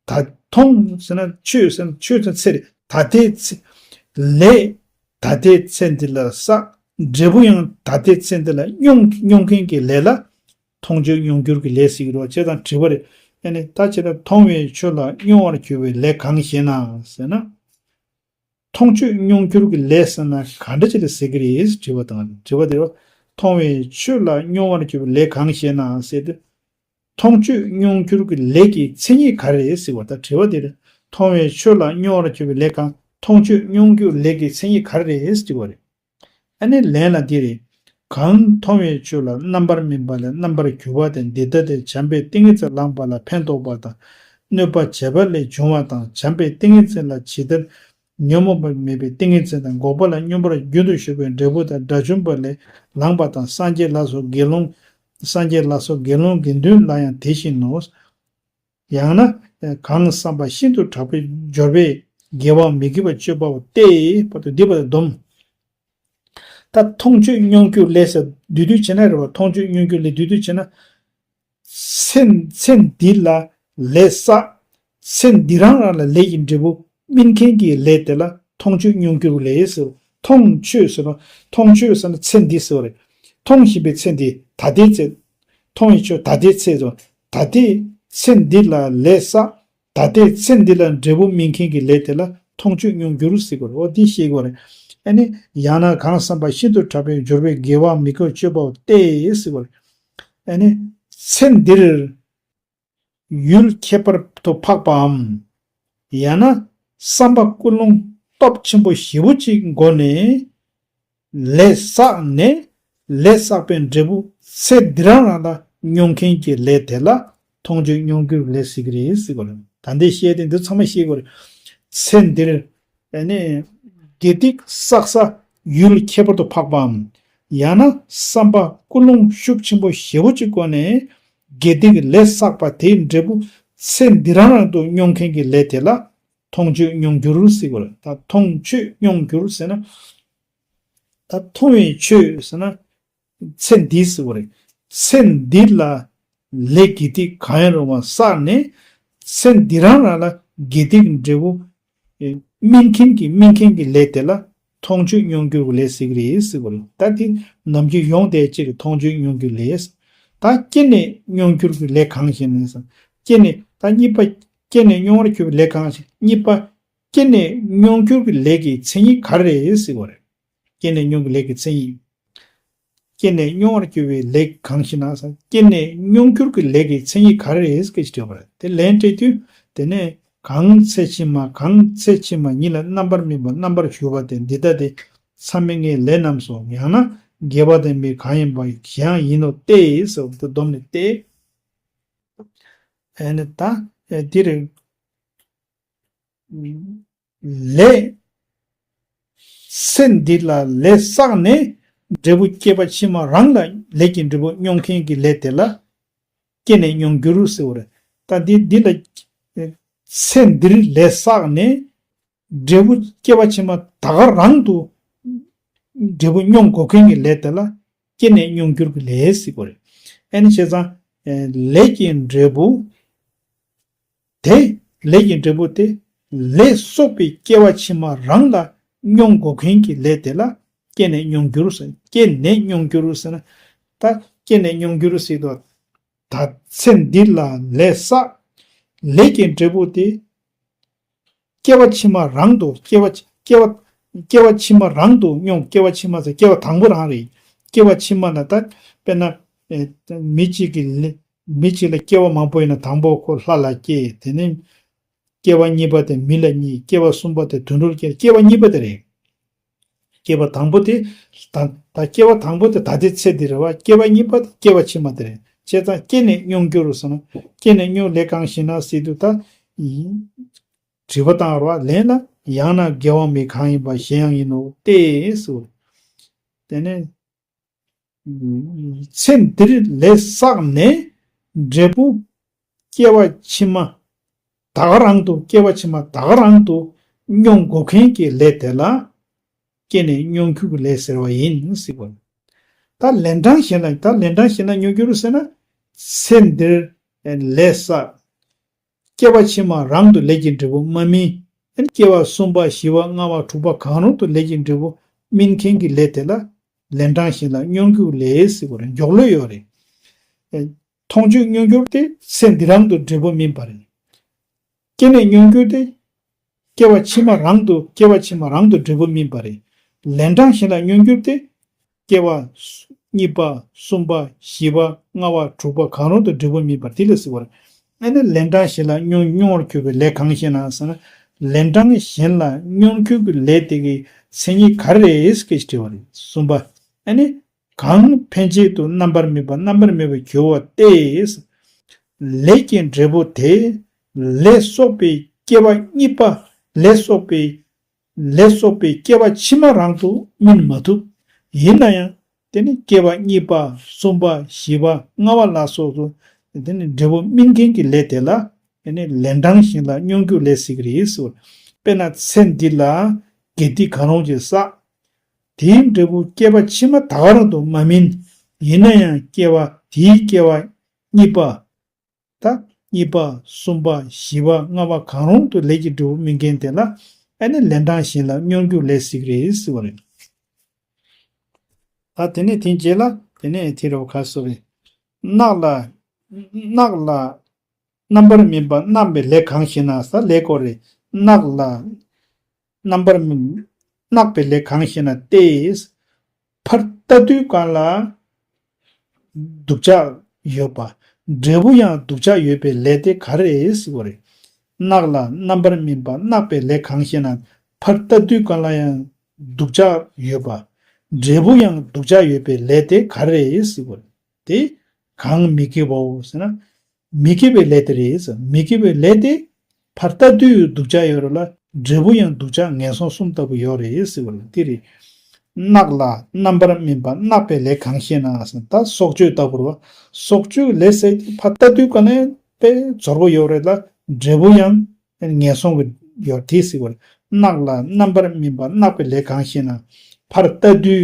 ད་མཐོང་ཟེར་ན་ཆོས་ཟེར་ན་ཆོས་ཟེར་ཚེ་རེད། ད་ལྟའི་ཚེ། ལས། ད་ལྟའི་ཚེ་འདི་ལ་བསགས། འབྲས་བུ་ཡང་ད་ལྟའི་ཚེ་འདི་ལ་མྱོང་མྱོང་མཁན་གྱི་ལས་ལ། མཐོང་ཆོས་མྱོང་འགྱུར་གྱི་ལས་ཟེར་གྱི་རེད་བ། བྱས་ཙང་དྲི་བ་རེད། ཨ་ནི་ད་བྱས་ན་མཐོང་བའི་ཆོས་ལ་མྱོང་བར་གྱུར་པའི་ལས་གང་ཞེ་ན་ཟེར་ན། མཐོང་ཆོས་མྱོང་འགྱུར་གྱི་ལས་ཟེར་ན་ག་འདྲ་ཅིག་ལ་ཟེར་གྱི་རེད་དྲི་བ་དང་། དྲི་བ་དེ་རེད་བ། མཐོང་བའི་ཆོས་ལ་མྱོང་བར་གྱུར་པའི་ལས་གང་ཞེ་ན་ཟེར་ཏེ། མཐོང་ཆོས་མྱོང་འགྱུར་གྱི་ལས་ཀྱི་མཚན་ཉིད་ག་རེ་རེད་ཟེར་བ་དང་། དྲི་བ་དེ་རེད། མཐོང་བའི་ཆོས་ལ་མྱོང་བར་གྱུར་པའི་ལས་གང་། མཐོང་ཆོས་མྱོང་འགྱུར་ལས་ཀྱི་མཚན་ཉིད་ག་རེ་རེད་ཟེར་དྲི་བ་རེད། ཨ་ནི་ལན་ལ་འདི་རེད། གང་མཐོང་བའི་ཆོས་ལ་རྣམ་པར་སྨིན་པ་ལས་རྣམ་པར་གྱུར་པ་དང་། འདི་ལྟ་སྟེ། བྱམས་པའི་ཏིང་ངེ་འཛིན་བླངས་པ་ལ་ཕན་འདོགས་པ་དང་། གནོད་པ་བྱེད་པ་ལས་བྱུང་བ་དང་། བྱམས་པའི་ཏིང་ངེ་འཛིན་ལ་ཇི་ལྟར་ཉོན་མོངས་པ་མེད་པའི་ཏིང་ངེ་འཛིན་དང་། འགོག་པ་ལ་སྙོམས་པར་རྒྱུན་དུ་ཞུགས་པའི་འབྲས་བུ་དང་། དགྲ་བཅོམ་པ་ལས་ལངས་པ་དང་། སངས་རྒྱས་ལ་སོགས་དགེ་སློང་། སངས་རྒྱས་ལ་སོགས་དགེ་སློང་དགེ་འདུན་ལ་ཡང་དེ་བཞིན་ནོ། ཡང་ན་གང་བསམ་པ་ཤིན་ཏུ་དྲག་པོས་སྦྱོར་བས་དགེ་བ་མི་དགེ་བ་སྤྱོད་པ་པོ་སྟེ། བར་དུ་འདི་བར་དུ་སྡོམ། ད་མཐོང་ཆོས་མྱོང་འགྱུར་ལས་ཟེར་བསྡུས་བསྡུས་བྱས་ན་རེད་བ། མཐོང་ཆོས་མྱོང་འགྱུར་ལས་བསྡུས་བསྡུས་བྱས་ན། ཚེ་ཚེ་འདི་ལ་ལས་བསགས། ཚེ་འདི་རང་རང་ལ་ལས་ཀྱི་འབྲས་བུ་སྨིན་མཁན་གྱི་ལས་དེ་ལ་མཐོང་ཆོས་མྱོང་འགྱུར་ལས་ཟེར། མཐོང་ཆོས་ཟེར་བ། མཐོང་ཆོས་ཟེར་ན་ཚེ་འདི་ཟེར་བ་རེད། མཐོང་བཞིན་པའི་ཚེ་འདི། ད་ལྟའི་ཚེ། མཐོང་བའི་ཆོས་ད་ལྟའི་ཚེ་ཟེར། ད་ལྟའི་ཚེ་འདི་ལ་ལས་བསགས། ད་ལྟའི་ཚེ་འདི་ལ་འབྲས་བུ་སྨིན་མཁན་གྱི་ལས་དེ་ལ་མཐོང་ཆོས་མྱོང་འགྱུར་ཟེར་དགོས་རེད། འོ་འདི་ཤེས་དགོས་རེད། ཨ་ནི་ཡང་ན་གང་བསམ་པ་ཤིན་ཏུ་དྲག་པོས་སྦྱོར་བས་དགེ་བ་མི་དགེ་བ་སྤྱོད་པ་པོ་སྟེ་ཟེར་དགོས་རེད། ཨ་ནི་ཚེ་འདིར་ཡུལ་ཁྱད་པར་དུ་འཕགས་པའམ། ཡང་ན་བསམ་པ་ཀུན་སློང་སྟོབས་ཆེན་པོ་ཞེ་པོ་ཅིག་སྒོ་ནས། ལས་བསགས་ནས། ལས་བསགས་པའི་འབྲས་བུ་ཚེ་འདི་རང་རང་ལ་མྱོང་མཁན་གྱི་ལས་དེ་ལ་མཐོང་ཆོས་མྱོང་འགྱུར་ལས་ཟེར་གྱི་རེད་ཟེར་དགོས་རེད། ད་འདི་བཤད་དེ་འདི་ཚང་མ་ཤེས་དགོས་རེད། ཚེ་འདིར་ཨ་ནི་དགེ་སྡིག་བསགས་ས་ཡུལ་ཁྱད་པར་དུ་འཕགས་པའམ། ཡང་ན་བསམ་པ་ཀུན་སློང་ཤུགས་ཆེན་པོ་ཞེ་པོ་ཅིག་སྒོ་ནས་དགེ་སྡིག་ལས་བསགས་པ་དེའི་འབྲས་བུ་ཚེ་འདི་རང་རང་དུ་མྱོང་མཁན་གྱི་ལས་དེ་ལ་མཐོང་ཆོས་མྱོང་འགྱུར་ཟེར་དགོས་རེད། ད་མཐོང་ཆོས་མྱོང་འགྱུར་ཟེར་ན། ད་མཐོང་བའི་ཆོས་ཟེར་ན་ཚེ་འདི་ཟེར་བ་རེད། ཚེ་འདི་ལ་ལས་དགེ་སྡིག་གང་ཡང་རུང་བ་བསགས་ནས། ཚེ་འདི་རང་རང་ལ་དགེ་སྡིག་འབྲས་བུ་སྨིན་མཁན་གྱི་སྨིན་མཁན་གྱི་ལས་དེ་ལ་མཐོང་ཆོས་མྱོང་འགྱུར་གྱི་ལས་ཟེར་གྱི་རེད་ཟེར་བ་རེད། ད་དེ་ནམ་རྒྱུན་ཡོང་བསྡད་ཅིག་གི་མཐོང་ཆོས་མྱོང་འགྱུར་ལས། ད་སྐྱེས་ནས་མྱོང་འགྱུར་གྱི་ལས་གང་ཞེ་ན། སྐྱེས་ནས་ད་གཉིས་པ། སྐྱེས་ནས་མྱོང་བར་གྱུར་པའི་ལས་གང་ཞེ། གཉིས་པ། སྐྱེས་ནས་མྱོང་འགྱུར་གྱི་ལས་ཀྱི་མཚན་ཉིད་ག་རེ་རེད་ཟེར་བ་རེད། སྐྱེས་ནས་མྱོང་གི་ལས་ཀྱི་མཚན་ཉིད། སྐྱེས་ནས་མྱོང་བར་གྱུར་པའི་ལས་གང་ཞེ་ན། སྐྱེས་ནས་མྱོང་འགྱུར་གྱི་ལས་ཀྱི་མཚན་ཉིད་ག་རེ་རེད་སྐད་ཆ་དྲིས་པ་རེད། དེ་ལན་སྤྲད་དུས་དེ་ནས་གང་ཚེ་ཕྱི་མ། གང་ཚེ་ཕྱི་མ་ཉིད་ལ་རྣམ་པར་སྨིན་པ་རྣམ་པར་ཞུགས་པ་སྟེ། འདི་ལྟ་སྟེ། མཚམས་མེད་ལྔའི་ལས་རྣམས་སོ། ཡང་ན་དགེ་བ་དང་མི་དགེ་གང་ཡིན་པ་གཞན་ཡང་ཡིན་ནོ་སྟེ་ཟེར་བ་དེ་སྡོམ་ནས་ཏེ། ཨེ་ནི་ད་ཨེ་འདིར་ལས། ཚེ་འདི་ལ་ལས་བསགས་ནས་འབྲས་བུ་སྐྱེས་པ་ཕྱི་མ་རང་ལ་ལས་ཀྱི་འབྲས་བུ་མྱོང་མཁན་གྱི་ལས་དེ་ལ་སྐྱེས་ནས་མྱོང་འགྱུར་ཟེར་བ་རེད། ད་འདི་འདི་ལ་ཚེ་འདིར་ལས་བསགས་ནས་འབྲས་བུ་སྐྱེས་པ་ཕྱི་མ་ད་ག་རང་དུ་འབྲས་བུ་མྱོང་དགོས་མཁན་གྱི་ལས་དེ་ལ་སྐྱེས་ནས་མྱོང་འགྱུར་གྱི་ལས་ཟེར་བ་རེད། ཨ་ནི་བྱས་ཙང་ལས་ཀྱི་འབྲས་བུ། དེ་ལས་ཀྱི་འབྲས་བུ་དེ་ལས་གསོག་པའི་སྐྱེ་བ་ཕྱི་མ་རང་ལ་མྱོང་དགོས་མཁན་གྱི་ལས་དེ་ལ་སྐྱེས་ནས་མྱོང་འགྱུར་ཟེར། སྐྱེས་ནས་མྱོང་འགྱུར་ཟེར་ན། ད་སྐྱེས་ནས་མྱོང་འགྱུར་ཟེར་དུས་ད་ཚེ་འདི་ལ་ལས་བསགས། ལས་ཀྱི་འབྲས་བུ་དེ་ སྐྱེ་བ་ཕྱི་མ་རང་དུ་སྐྱེ་བ་སྐྱེ་བ་སྐྱེ་བ་ཕྱི་མ་རང་དུ་མྱོང་། སྐྱེ་བ་ཕྱི་མ་ཟེར་སྐྱེ་བ་དང་པོ་རང་རེད། སྐྱེ་བ་ཕྱི་མ་ན་ད་དཔེར་ན་ཨེ་མི་གཅིག་གི་ལས་མི་གཅིག་ལ་སྐྱེ་བ་མང་པོ་ཡིན་ན་དང་པོ་ཁོ་ལྷ་ལ་སྐྱེས། དེ་ནས་སྐྱེ་བ་གཉིས་པ་དེ་མི་ལ་སྐྱེས། སྐྱེ་བ་གསུམ་པ་དེ་དུད་འགྲོར་སྐྱེས། སྐྱེ་བ་གཉིས་པ་དེ་རེད། སྐྱེ་བ་དང་པོ་དེ་ད་ད་སྐྱེ་བ་དང་པོ་དེ་ད་ལྟའི་ཚེ་འདི་རེད་བ། སྐྱེ་བ་གཉིས་པ་དེ་སྐྱེ་བ་ཕྱི་མ་དེ་རེད། བྱས་ཙང་སྐྱེས་ནས་མྱོང་འགྱུར་ཟེར་ན་སྐྱེས་ནས་མྱོང་ལས་གང་ཞེ་ན་ཟེར་དུས་ད་ཡིན། དྲི་བ་བཏང་བ་ལན་ལ་ཡང་ན་དགེ་བ་མེད་གང་ཡིན་པ་གཞན་ཡང་ཡིན་ནོ་སྟེ་ཟེར། དེ་ནས་ཚེ་འདིར་ལས་བསགས་ནས་འབྲས་བུ་སྐྱེ་བ་ཕྱི་མ་ད་ག་རང་དུ་སྐྱེ་བ་ཕྱི་མ་ད་ག་རང་དུ་མྱོང་དགོས་མཁན་གྱི་ལས་དེ་ལ་སྐྱེས་ནས་མྱོང་འགྱུར་གྱི་ལས་ཟེར་བ་ཡིན་ཟེར་བ། ད་ལན་གྲངས་གཞན་ལ་ད་ལན་གྲངས་གཞན་ལ་མྱོང་འགྱུར་ཟེར་ན་ཚེ་འདིར་ལས་བསགས། སྐྱེ་བ་ཕྱི་མ་རང་དུ་ལས་ཀྱི་འབྲས་བུ་མ་སྨིན། སྐྱེ་བ་གསུམ་པ་བཞི་པ་ལྔ་པ་དྲུག་པ་གང་རུང་དུ་ལས་ཀྱི་འབྲས་བུ་སྨིན་མཁན་གྱི་ལས་དེ་ལ་ལན་གྲངས་གཞན་ལ་མྱོང་འགྱུར་ལས་ཟེར་བ་རེད། མགྱོགས་ལོས་ཡོད་རེད། མཐོང་ཆོས་མྱོང་འགྱུར་དེ་ཚེ་འདི་རང་དུ་འབྲས་བུ་སྨིན་པ་རེད། སྐྱེས་ནས་མྱོང་འགྱུར་དེ་སྐྱེ་བ་ཕྱི་མ་རང་དུ་སྐྱེ་བ་ཕྱི་མ་རང་དུ་འབྲས་བུ་སྨིན་པ་རེད། ལན་གྲངས་གཞན་ལ་མྱོང་འགྱུར་དེ་སྐྱེ་བ་གཉིས་པ་གསུམ་པ་བཞི་པ་ལྔ་པ་དྲུག་པ་གང་རུང་དུ་འབྲས་བུ་སྨིན་པ་དེ་ལ་ཟེར་བ་རེད། ཨ་ནི་ལན་གྲངས་གཞན་ལ་མྱོང་མྱོང་བར་གྱུར་པའི་ལས་གང་ཞེ་ན་ཟེར་ན། ལན་གྲངས་གཞན་ལ་མྱོང་འགྱུར་གྱི་ལས་དེ་གི་མཚན་ཉིད་ག་རེ་རེད་ཟེར་དྲི་བ་རེད། གསུམ་པ། ཨ་ནི་གང་ཕན་ཆད་དུ་རྣམ་པར་སྨིན་པ་རྣམ་པར་སྨིན་པར་གྱུར་པ་སྟེ། ལས་ཀྱི་འབྲས་བུ་དེ་ལས་གསོག་པའི་སྐྱེ་བ་གཉིས་པ་ལས་གསོག་པའི་ལས་གསོག་པའི་སྐྱེ་བ་ཕྱི་མ་རང་དུ་སྨིན་མ་ཐུབ། ཡིན་ན་ཡང་དེ་ནི་སྐྱེ་བ་གཉིས་པ་གསུམ་པ་བཞི་པ་ལྔ་པ་ལ་སོགས་སུ་དེ་ནི་འབྲས་བུ་སྨིན་མཁན་གྱི་ལས་དེ་ལ་དེ་ནི་ལན་གྲངས་གཞན་ལ་མྱོང་འགྱུར་ལས་ཟེར་གྱི་རེད་ཟེར། དཔེར་ན་ཚེ་འདི་ལ་དགེ་སྡིག་གང་རུང་ཅིག་བསགས། དེའི་འབྲས་བུ་སྐྱེ་བ་ཕྱི་མ་ད་ག་རང་དུ་མ་སྨིན། ཡིན་ན་ཡང་སྐྱེ་བ་དེའི་སྐྱེ་བ་གཉིས་པ། ད་གཉིས་པ་གསུམ་པ་བཞི་པ་ལྔ་པ་གང་རུང་དུ་ལས་ཀྱི་འབྲས་བུ་སྨིན་མཁན་དེ་ལ་ཨ་ནི་ལན་གྲངས་གཞན་ལ་མྱོང་འགྱུར་ལས་ཟེར་གྱི་རེད་ཟེར་བ་རེད། ད་དེ་ནས་དེའི་རྗེས་ལ་དེ་ནས་དེ་རུ་ཁ་གསོ་རེད། གནག་ལ་གནག་ལ་རྣམ་པར་སྨིན་པ་གནག་པའི་ལས་གང་ཞེ་ན་ཟེར་ལས་སྐོར་རེད། གནག་ལ་རྣམ་པར་སྨིན་གནག་པའི་ལས་གང་ཞེ་ན་སྟེ། ཕར་ལྟ་དུས་གང་ལ་སྡུག་ཅག་ཡོད་པ། འབྲས་བུ་ཡང་སྡུག་ཅག་ཡོད་པའི་ལས་དེ་ག་རེ་རེད་ཟེར་བ་རེད། གནག་ལ་རྣམ་པར་སྨིན་པ་གནག་པའི་ལས་གང་ཞེ་ན། ཕར་ལྟ་དུས་གང་ལ་ཡང་སྡུག་ཅག་ཡོད་པ། འབྲས་བུ་ཡང་སྡུག་ཅག་ཡོད་པའི་ལས་དེ་ག་རེ་རེད་ཟེར་བ་རེད། དེ་གང་མི་དགེ་བའོ་ཟེར་ན། མི་དགེ་བའི་ལས་དེ་རེད་ཟེར། མི་དགེ་བའི་ལས་དེ་ཕར་ལྟ་དུས་སྡུག་ཅག་ཡོད་རེད་ལ་འབྲས་བུ་ཡང་སྡུག་ཅག་ངན་སོང་གསུམ་ལྟ་བུ་ཡོད་རེད་ཟེར་བ་རེད། དེ་རེད། གནག་ལ་རྣམ་པར་སྨིན་པ་གནག་པའི་ལས་གང་ཞེ་ན་ཟེར། ད་སྲོག་གཅོད་ལྟ་བུར་བ། སྲོག་གཅོད་ལས་ཟེར་དེ་ཕར་ལྟ་དུས་ག་ནས་དཔེ་འབྱོར་པོ་ཡོད་རེད་ལ་འབྲས་བུ་ཡང་ངན་སོང་གི་ཡོད་དེ་ཟེར་བ་རེད། གནག་ལ་རྣམ་པར་སྨིན་པ་གནག་པའི་ལས་གང་ཞེ་ན། ཕར་ལྟ་དུས་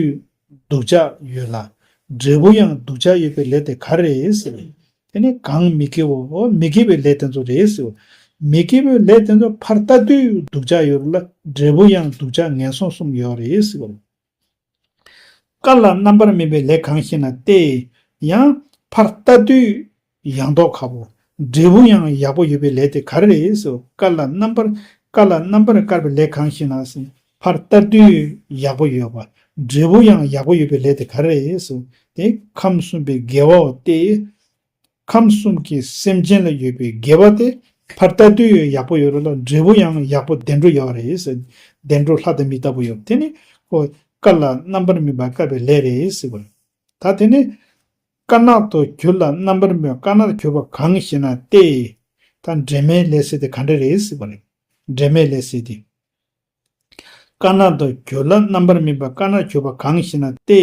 སྡུག་ཅག་ཡོད་ལ། འབྲས་བུ་ཡང་སྡུག་ཅག་ཡོད་པའི་ལས་དེ་ག་རེ་རེད་ཟེར། དེ་ནི་གང་མི་དགེ་བའོ། མི་དགེ་བའི་ལས་དེ་ཚོ་རེད་ཟེར། མི་དགེ་བའི་ལས་དེ་ཚོ་ཕར་ལྟ་དུས་སྡུག་ཅག་ཡོད་ལ་འབྲས་བུ་ཡང་སྡུག་ཅག་ངན་སོང་གསུམ་ཡོད་རེད་ཟེར། དཀར་ལ་རྣམ་པར་སྨིན་པའི་ལས་གང་ཞེ་ན་སྟེ། ཡང་ཕར་ལྟ་དུས་ཡངས་མདོག་ཁ་པོ། འབྲས་བུ་ཡང་ཡག་པོ་ཡོད་པའི་ལས་དེ་ག་རེ་རེད་ཟེར། དཀར་ལ་རྣམ་པར་དཀར་ལ་རྣམ་པར་དཀར་པའི་ལས་གང་ཞེ་ན་ཟེར། ཕར་ལྟ་དུས་ཡག་པོ་ཡོད་པ། འབྲས་བུ་ཡང་ཡག་པོ་ཡོད་པའི་ལས་དེ་ག་རེ་རེད་ཟེར། དེ་ཁམས་གསུམ་པའི་དགེ་བའོ་སྟེ། ཁམས་གསུམ་གྱི་སེམས་ཅན་ལ་ཡོད་པའི་དགེ་བ་དེ་ཕར་ལྟ་དུས་ཡག་པོ་ཡོད་རེད་ལ་འབྲས་བུ་ཡང་ཡག་པོ་བདེ་འགྲོ་ཡོད་རེད་ཟེར། བདེ་འགྲོ་ལྷ་དང་མི་ལྟ་བུ་ཡོད། དེ་ནི་ཁོ་དཀར་ལ་རྣམ་པར་སྨིན་པ་དཀར་པའི་ལས་རེད་ཟེར་བ་རེད། ད་དེ་ནི་དཀར་ནག་ཏུ་གྱུར་ལ་རྣམ་པར་སྨིན་པ་དཀར་ནག་གྱུར་པ་གང་ཞེ་ན་སྟེ། ད་འབྲེལ་མེད་ལས་ཟེར་དེ་ག་འདྲ་རེད་ཟེར་བ་རེད། འབྲེལ་མེད་ལས་ཟེར་དེ། དཀར་ནག་ཏུ་གྱུར་ལ་རྣམ་པར་སྨིན་པ་དཀར་ནག་གྱུར་པ་གང་ཞེ་ན་སྟེ།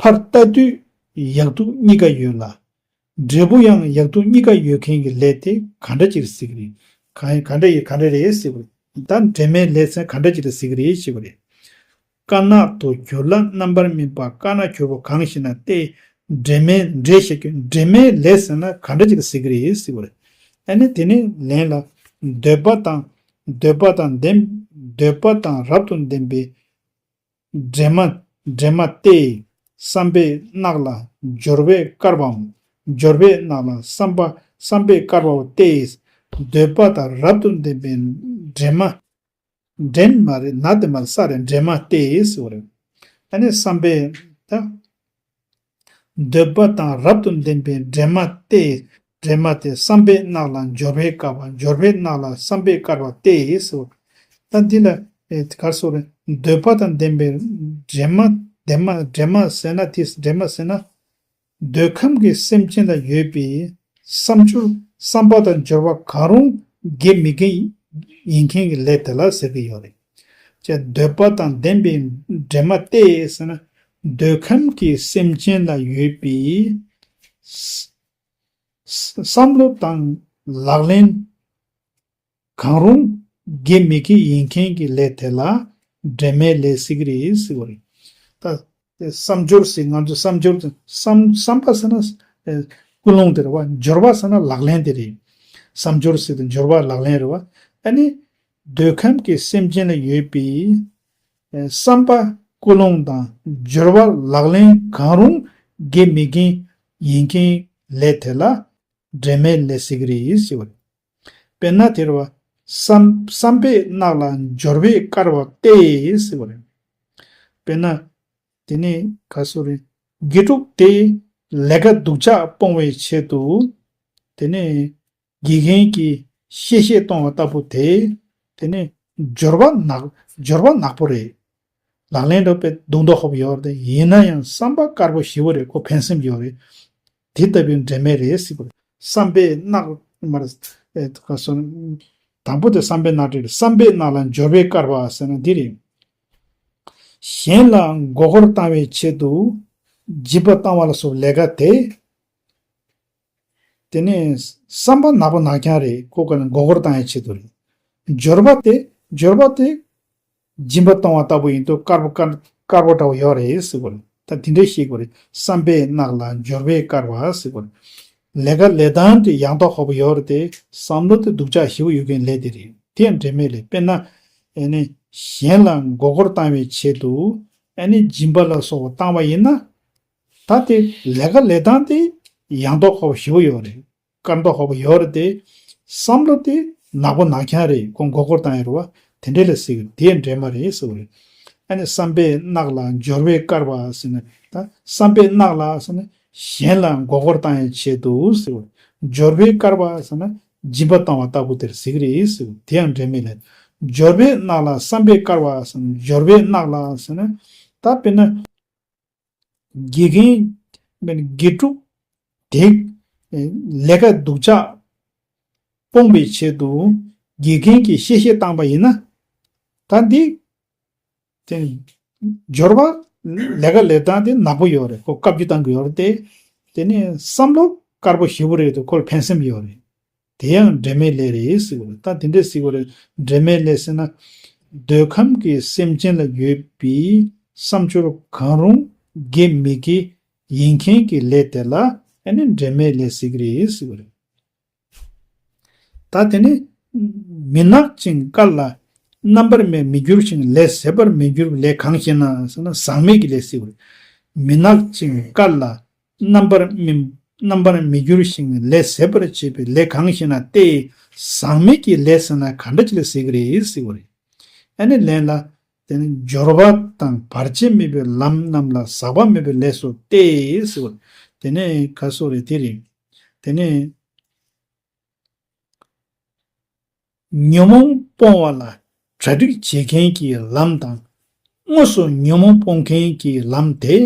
ཕར་ལྟ་དུས་ཡག་སྡུག་གཉིས་ཀ་ཡོད་ལ། འབྲས་བུ་ཡང་ཡག་སྡུག་གཉིས་ཀ་ཡོད་མཁན་གྱི་ལས་དེ་ག་འདྲ་ཅིག་ཟེར་གྱི་རེད། ག་ག་འདྲ་ཡི་ག་འདྲ་རེད་ཟེར་བ་རེད། ད་འབྲེལ་མེད་ལས་ཟེར་ག་འདྲ་ཅིག་ལ་ཟེར་གྱི་རེད་ཟེར་བ་རེད། དཀར་ནག་ཏུ་གྱུར་ལ་རྣམ་པར་སྨིན་པ་དཀར་ནག་གྱུར་པ་གང་ཞེ་ན་སྟེ། འབྲེལ་མེད་འབྲེལ་བྱེད་རྒྱུ་འབྲེལ་མེད་ལས་ཟེར་ན་ག་འདྲ་ཅིག་ལ་ཟེར་གྱི་རེད་ཟེར་བ་རེད། ཨ་ནི་དེ་ནི་ལན་ལ། འདོད་པ་དང་འདོད་པ་དང་ལྡན་འདོད་པ་དང་རབ་ཏུ་ལྡན་པའི་འདྲེས་མ་འདྲེས་མ་སྟེ། བསམ་པས་གནག་ལ་འབྱོར་པས་དཀར་བའམ། འབྱོར་པས་གནག་ལ་བསམ་པ་བསམ་པས་དཀར་བའོ་སྟེ། འདོད་པ་དང་རབ་ཏུ་ལྡན་པའི་འདྲེས་མ་ འདྲེན་མ་རེད། ན་དེ་མ་རེད། ས་རེད། འདྲེན་མ་སྟེ་ཟེར་བ་རེད། ཨ་ནི་བསམ་པས་ད། འདོད་པ་དང་རབ་ཏུ་ལྡན་པའི་འདྲེན་མ་སྟེ། འདྲེན་མ་སྟེ་བསམ་པས་གནག་ལ་འབྱོར་པའི་དཀར་བ། འབྱོར་པས་གནག་ལ་བསམ་པས་དཀར་བ་སྟེ་ཟེར་བ། ད་འདི་ལ་ཨེ་ག་རེ་ཟེར་རེད། འདོད་པ་དང་ལྡན་པའི་འདྲེན་མ། འདྲེན་མ། འདྲེན་མ་ཟེར་ན་དེ། འདྲེན་མ་ཟེར་ན། འདོད་ཁམས་ཀྱི་སེམས་ཅན་ལ་ཡོད་པའི་བསམ་སྦྱོར། བསམ་པ་དང་སྦྱོར་བ་གང་རུང་དགེ་མི་དགེ་ཡིན་མཁན་གྱི་ལས་དེ་ལ་ཟེར་གྱི་ཡོད་རེད། ཅེས་འདོད་པ་དང་ལྡན་པའི་འདྲེན་མ་སྟེ་ཟེར་ན། འདོད་ཁམས་ཀྱི་སེམས་ཅན་ལ་ཡོད་པའི་ས་ས་བསམ་བློ་དང་ལག་ལེན་གང་རུང་དགེ་མི་དགེ་ཡིན་མཁན་གྱི་ལས་དེ་ལ་འདྲེན་མའི་ལས་ཟེར་གྱི་རེད་ཟེར་བ་རེད། ད་བསམ་སྦྱོར་ཟེར། ང་ཚོ་བསམ་སྦྱོར་དེ། བསམ་བསམ་པ་ཟེར་ན་ཨེ་ཀུན་སློང་དེ་རེད་བ། སྦྱོར་བ་ཟེར་ན་ལག་ལེན་དེ་རེད། བསམ་སྦྱོར་ཟེར་དུས་སྦྱོར་བ་ལག་ལེན་རེད་བ། ཨ་ནི་འདོད་ཁམས་ཀྱི་སེམས་ཅན་ལ་ཡོད་པའི་ཨེ་བསམ་པ་ཀུན་སློང་དང་སྦྱོར་བ་ལག་ལེན་གང་རུང་དགེ་མི་དགེ་ཡིན་མཁན་ལས་དེ་ལ་འདྲེན་མའི་ལས་ཟེར་གྱི་རེད་ཟེར་བ་རེད། དཔེར་ན་དེ་རེད་བ། བསམ་བསམ་པས་གནག་ལ་འབྱོར་པས་དཀར་བ་སྟེ་ཟེར་བ་རེད། དཔེར་ན། དེ་ནས་ག་རེ་ཟེར་རེད། དགེ་ཕྲུག་དེ་ལས་ཀ་སྡུག་ཅག་སྤོང་བའི་ཆེད་དུ། དེ་ནས་དགེ་རྒན་གྱིས་གཤེ་གཤེ་གཏོང་བ་ལྟ་བུ་དེ། དེ་ནས་སྦྱོར་བ་ནག་སྦྱོར་བ་ནག་པོ་རེད། ལག་ལེན་འགྲོ་པའི་རྡུང་རྡོ་ཧོབ་ཡོད་རེད། ཡིན་ན་ཡང་བསམ་པ་དཀར་པོ་ཞེ་པོ་རེད། ཁོ་ཕན་སེམས་ཡོད་རེད། དེ་ལྟ་བུའི་འདྲེན་མེད་རེད་ཟེར་བ་རེད། བསམ་པས་གནག་མར་ཨེ་ག་སོ། དང་པོ་དེ་བསམ་པས་གནག་བྲིས་རེད། བསམ་པས་གནག་ལ་འབྱོར་པས་དཀར་བ་ཟེར་ན་འདི་རེད། གཞན་ལ་མགོ་སྐོར་བཏང་བའི་ཆེད་དུ་སྦྱིན་པ་བཏང་བ་ལ་སོགས་ལས་ཀ་དེ། དེ་ནས་བསམ་པ་ནག་པོ་ནག་རྐྱང་རེད། ཁོ་ག་ནས་མགོ་སྐོར་བཏང་ཡའི་ཆེད་དུ་རེད། འབྱོར་པ་དེ། འབྱོར་པ་དེ་སྦྱིན་པ་གཏོང་བ་ལྟ་བུ་ཡིན་དུས་དཀར་པོ་དཀར་དཀར་པོ་འདྲ་བོ་ཡོད་རེད་ཟེར་བ་རེད། ད་དེ་འདྲའི་ཤེས་དགོས་རེད། བསམ་པས་གནག་ལ་འབྱོར་པས་དཀར་བ་ཟེར་བ་རེད། ལས་ཀ་ལས་སྟངས་དེ་ཡང་དག་ཧོབ་ཡོད་རེད་དེ། བསམ་བློ་དེ་སྡུག་ཅག་ཞེ་པོ་ཡོད་མཁན་ལས་དེ་རེད། དེ་ཡང་འདྲེན་མེད་ལས། དཔེར་ན། ཨེ་ནི་གཞན་ལ་མགོ་སྐོར་བཏང་བའི་ཆེད་དུ་ཨེ་ནི་སྦྱིན་པ་ལ་སོགས་པ་བཏང་བ་ཡིན་ན། ད་དེ་ལས་ཀ་ལས་སྟངས་དེ་ཡང་དག་ཧོབ་ཞེ་པོ་ཡོད་རེད། དཀར་མདོག་ཧོབ་ཡོད་རེད་དེ། བསམ་བློ་དེ་ནག་པོ་ནག་རྐྱང་རེད། ཁོ་མགོ་སྐོར་བཏང་ཡོད་རེད་བ། དེ་འདྲས་ལ་ཟེར་གི་དེ་འདྲས་མ་རེད་ཟེར་བ་རེད། ཨ་ནི་བསམ་པས་གནག་ལ་འབྱོར་པས་དཀར་བ་ཟེར་ན། ད་བསམ་པས་གནག་ལ་ཟེར་ན་གཞན་ལ་མགོ་སྐོར་བཏང་ཡའི་ཆེད་དུ་ཟེར་བ། འབྱོར་པས་དཀར་བ་ཟེར་ན་སྦྱིན་པ་བཏང་བ་ལྟ་བུ་དེར་ཟེར་གི་རེད་ཟེར་བ། དེ་ཡང་འདྲས་མེད་ལས། འབྱོར་པས་གནག་ལ་བསམ་པས་དཀར་བ་ཟེར་ན། འབྱོར་པས་གནག་ལ་ཟེར་ན། ད་དཔེར་ན། དགེ་རྒན། དགེ་ཕྲུག་དེ་ལས་ཀ་སྡུག་ཅག་སྤོང་བའི་ཆེད་དུ་དགེ་རྒན་གྱིས་གཤེ་གཤེ་བཏང་པ་ཡིན་ན། ད་འདི་དེ་འབྱོར་པ་ལས་ཀ་ལས་སྟངས་དེ་ནག་པོ་ཡོད་རེད། ཁོ་བཀའ་བཀྱོན་བཏང་གི་ཡོད་རེད་དེ། དེ་ནས་བསམ་བློ་དཀར་པོ་ཞེ་པོ་རེད་དེ། ཁོར་ཕན་སེམས་ཡོད་རེད། དེ་ཡང་འབྲེལ་མེད་ལས་རེད་ཟེར་བ་རེད། ད་དེ་འདྲས་ཟེར་བ་རེད། འབྲེལ་མེད་ལས་ཟེར་ན། འདོད་ཁམས་ཀྱི་སེམས་ཅན་ལ་ཡོད་པའི་བསམ་སྦྱོར་གང་རུང་དགེ་མི་དགེ་ཡིན་མཁན་གྱི་ལས་དེ་ལ་ཨ་ནི་འབྲེལ་མེད་ལས་ཟེར་གྱི་རེད་ཟེར་བ་རེད། ད་དེ་ནི། མི་ནག་ཅིང་དཀར་ལ་རྣམ་པར་མི་མི་འགྱུར་ཞིང་ལས་ཟད་པར་མི་འགྱུར་བའི་ལས་གང་ཞེ་ན་ཟེར་ན་ཟག་མེད་ཀྱི་ལས་ཟེར་བ་རེད། མི་ནག་ཅིང་དཀར་ལ་རྣམ་པར་མི་རྣམ་པར་མི་འགྱུར་ཞིང་ལས་ཟད་པར་བྱེད་པའི་ལས་གང་ཞེ་ན་སྟེ། ཟག་མེད་ཀྱི་ལས་ཟེར་ན་ག་འདྲ་ཅིག་ལ་ཟེར་གྱི་རེད་ཟེར་བ་རེད། ཨ་ནི་ལན་ལ། དེ་ནི་སྦྱོར་བ་དང་བར་ཆད་མེད་པའི་ལམ་རྣམས་ལ་ཟག་པ་མེད་པའི་ལས་སོ་སྟེ་ཟེར་བ། དེ་ནི་ག་སོ་རེད་དེ་རེད། དེ་ནི། ཉོན་མོངས་སྤོང་བ་ལ་གྲ་སྒྲིག་བྱེད་མཁན་གྱི་ལམ་དང་། དངོས་སུ་ཉོན་མོངས་སྤོང་མཁན་གྱི་ལམ་དེ་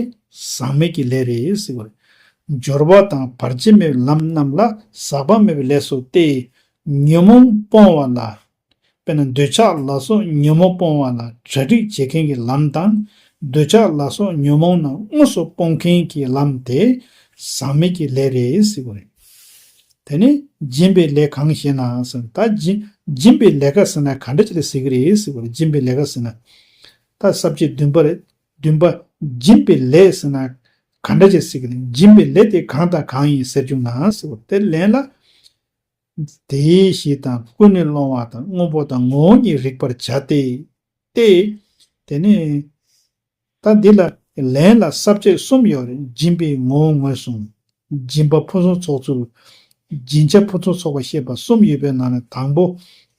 ཟག་མེད་ཀྱི་ལས་རེད་ཟེར་བ་རེད། སྦྱོར་བ་དང་བར་ཆད་མེད་པའི་ལམ་རྣམས་ལ་ཟག་པ་མེད་པའི་ལས་སོ་སྟེ། ཉོན་མོངས་སྤོང་བ་ལ། དཔེར་ན་འདོད་ཆགས་ལ་སོགས་ཉོན་མོངས་སྤོང་བ་ལ་གྲ་སྒྲིག་བྱེད་མཁན་གྱི་ལམ་དང་། འདོད་ཆགས་ལ་སོགས་ཉོན་མོངས་རྣམས་དངོས་སུ་སྤོང་མཁན་གྱི་ལམ་དེ་ཟག་མེད་ཀྱི་ལས་རེད་ཟེར་བ་རེད། དེ་ནི་སྦྱིན་པའི་ལས་གང་ཞེ་ན་ཟེར། ད་སྦྱིན་སྦྱིན་པའི་ལས་ཀ་ཟེར་ན་ག་འདྲ་ཅིག་ལ་ཟེར་གྱི་རེད་ཟེར་བ་རེད། སྦྱིན་པའི་ལས་ཀ་ཟེར་ན། ད་ས་བཅད་བདུན་པ་རེད། བདུན་པ། སྦྱིན་པའི་ལས་ཟེར་ན་ག་འདྲ་ཅིག་ཟེར་གྱི་རེད། སྦྱིན་པའི་ལས་དེ་གང་དང་གང་ཡིན་ཟེར་བྱུང་ན་ཟེར་བ་དེ་ལན་ལ། དེའི་གཞི་དང་ཀུན་ནས་སློང་བ་དང་དངོས་པོ་དང་ངོ་བོ་ཉིད་རིག་པར་བྱ་སྟེ། སྟེ། དེ་ནི། ད་འདི་ལ་ལན་ལ་ས་བཅད་གསུམ་ཡོད་རེད། སྦྱིན་པའི་ངོ་བོ་ངོས་བཟུང་། སྦྱིན་པ་ཕུན་སུམ་ཚོགས་ཚུལ། སྦྱིན་བྱ་ཕུན་སུམ་ཚོགས་པ་ཤེས་པ་གསུམ་ཡོད་པའི་ནང་ནས་དང་པོ།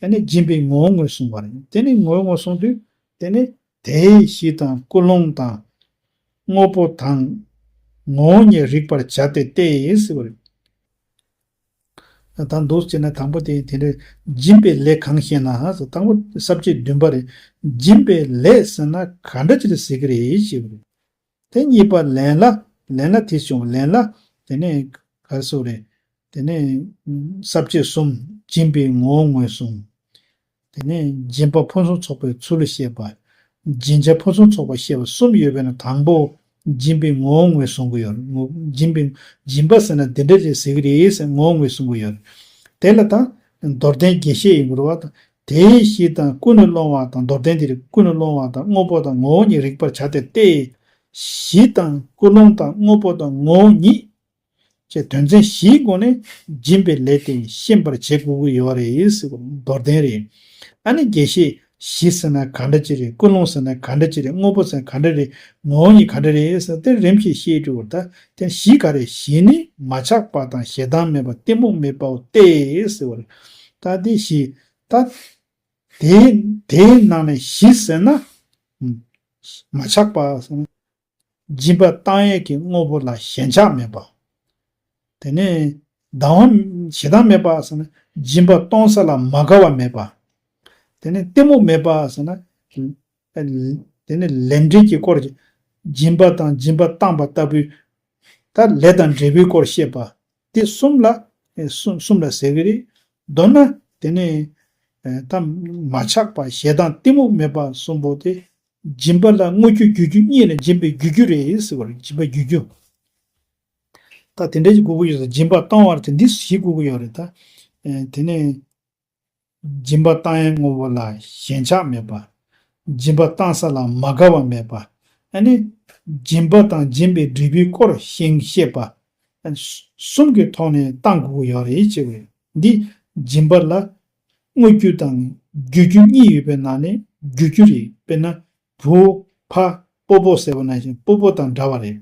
དེ་ནས་སྦྱིན་པའི་ངོ་བོ་ངོས་བཟུང་བ་རེད། དེ་ནས་ངོ་བོ་ངོས་བཟུང་དུས་དེ་ནས་དེའི་གཞི་དང་ཀུན་སློང་དང་དངོས་པོ་དང་ངོ་བོ་ཉིད་རིག་པར་བྱ་སྟེ་སྟེ་ཟེར་བ་རེད། ད་འདུག་བྱས་ན་དང་པོ་དེ་དེ་འདྲའི་སྦྱིན་པའི་ལས་གང་ཞེ་ན་ཟེར། དང་པོ་ས་བཅད་བདུན་པ་རེད། སྦྱིན་པའི་ལས་ཟེར་ན་ག་འདྲ་ཅིག་ལ་ཟེར་གི་རེད་ཞེས་པ་རེད། དེ་གཉིས་པ་ལན་ལ། ལན་ལ་དེ་བྱུང་བ་ལན་ལ། དེ་ནས་ག་རེ་ཟེར་རེད། དེ་ནས་ས་བཅད་གསུམ། སྦྱིན་པའི་ངོ་བོ་ངོས་བཟུང་། དེ་ནས་སྦྱིན་པ་ཕུན་སུམ་ཚོགས་པའི་ཚུལ་བཤད་པ། སྦྱིན་བྱ་ཕུན་སུམ་ཚོགས་པ་བཤད་པ་གསུམ་ཡོད་པས་ན་དང་པོ་སྦྱིན་པའི་ངོ་བོ་ངོས་བཟུང་གི་ཡོད་རེད། ངོ་སྦྱིན་པའི་སྦྱིན་པ་ཟེར་ན་འདི་འདྲ་ཅིག་ཟེར་གི་རེད་ཟེར་ངོ་བོ་ངོས་བཟུང་གི་ཡོད་རེད། དེ་ལ་ད་མདོར་བསྟན་རྒྱས་བཤད་ཡིན་དགོས་རེད་བ། དེའི་གཞི་དང་ཀུན་ནས་སློང་བ་དང་། མདོར་བསྟན་དེ་རེད། ཀུན་ནས་སློང་བ་དང་དངོས་པོ་དང་ངོ་བོ་ཉིད་རིག་པར་བྱ་སྟེ་སྟེ། གཞི་དང་ཀུན་སློང་དང་དངོས་པོ་དང་ངོ་བོ་ཉིད་ཅེས་དོན་ཚན་བཞིའི་སྒོ་ནས་སྦྱིན་པའི་ལས་དེ་ཤེས་པར་བྱེད་དགོས་ཀྱི་ཡོད་རེད་ཟེར་བ་མདོར་བསྟན་རེད། ཨ་ནི་རྒྱས་བཤད། གཞི་ཟེར་ན་ག་འདྲ་ཅིག་རེད། ཀུན་སློང་ཟེར་ན་ག་འདྲ་ཅིག་རེད། དངོས་པོ་ཟེར་ན་ག་འདྲ་རེད། ངོ་བོ་ཉིད་ག་འདྲ་རེད་ཟེར་དེ་རིམ་བཞིན་བཤད་འགྲོ་བར། ད་དེ་གཞི་ག་རེ། གཞི་ནི་མ་ཆགས་པ་དང་ཞེ་སྡང་མེད་པ་གཏི་མུག་མེད་པའོ་སྟེ་ཟེར་བ་རེད། ད་དེ་གཞི། ད་དེ་དེའི་ནང་ནས་གཞི་ཟེར་ན། ཨུམ། མ་ཆགས་པ་ཟེར་ན། སྦྱིན་པ་བཏང་ཡས་ཀྱི་དངོས་པོ་ལ་ཞེན་ཆགས་མེད་པ། དེ་ནས་སྡང་བ་ཞེ་སྡང་མེད་པ་ཟེར་ན། སྦྱིན་པ་གཏོང་ས་ལ་མ་དགའ་བ་མེད་པ། དེ་ནས་གཏི་མུག་མེད་པ་ཟེར་ན། དེ་ནས་ལས་འབྲས་ཀྱི་སྐོར་གྱི་སྦྱིན་པ་དང་སྦྱིན་པ་བཏང་བ་ལྟ་བུའི་ད་ལས་དང་འབྲས་བུའི་སྐོར་བཤད་པ། དེ་གསུམ་ལ་གསུམ་གསུམ་ལ་ཟེར་གི་རེད། མདོར་ན་དེ་ནས་ད་མ་ཆགས་པ་ཞེ་སྡང་གཏི་མུག་མེད་པ་གསུམ་པོ་དེ། སྦྱིན་པ་ལ་དངོས་རྒྱུ་བརྒྱུད་རྒྱུ་གཉིས་ལ་སྦྱིན་པའི་རྒྱུ་རྒྱུ་རེད་ཟེར་བ་རེད། སྦྱིན་པ་རྒྱུ་རྒྱུ། ད་དེ་འདྲ་ཞིག་དགོས་ཀྱི་ཡོད་ས། སྦྱིན་པ་གཏོང་བར་དེ་འདི་ཞིག་དགོས་ཀྱི་ཡོད་རེད་ད། ཨེ། དེ་ནས་སྦྱིན་པ་བཏང་ཡས་དངོས་པོ་ལ་ཞེན་ཆགས་མེད་པ། སྦྱིན་པ་བཏང་ས་ལ་མ་དགའ་བ་མེད་པ། ཨ་ནི་སྦྱིན་པ་དང་སྦྱིན་པའི་འབྲས་བུའི་སྐོར་ཤེས་ཤེས་པ། གསུམ་གྱི་ཐོག་ནས་བཏང་དགོས་ཀྱི་ཡོད་རེད་ཅེས་པས། འདི་སྦྱིན་པ་ལ་དངོས་རྒྱུ་དང་བརྒྱུད་རྒྱུ་གཉིས་ཡོད་པའི་ནང་ནས་བརྒྱུད་རྒྱུ་རེད། དཔེར་ན་བུ་ཕ་སྤོ་བོ་ཟེར་བ་ནང་བཞིན་སྤོ་བོ་དང་འདྲ་བ་རེད།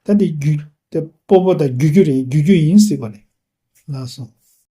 ད་འདི་བརྒྱུད་དེ་སྤོ་བོ་དང་བརྒྱུད་རྒྱུ་རེད། བརྒྱུད་རྒྱུ་ཡིན་ཟེར་བ་རེད། ལགས་སོ།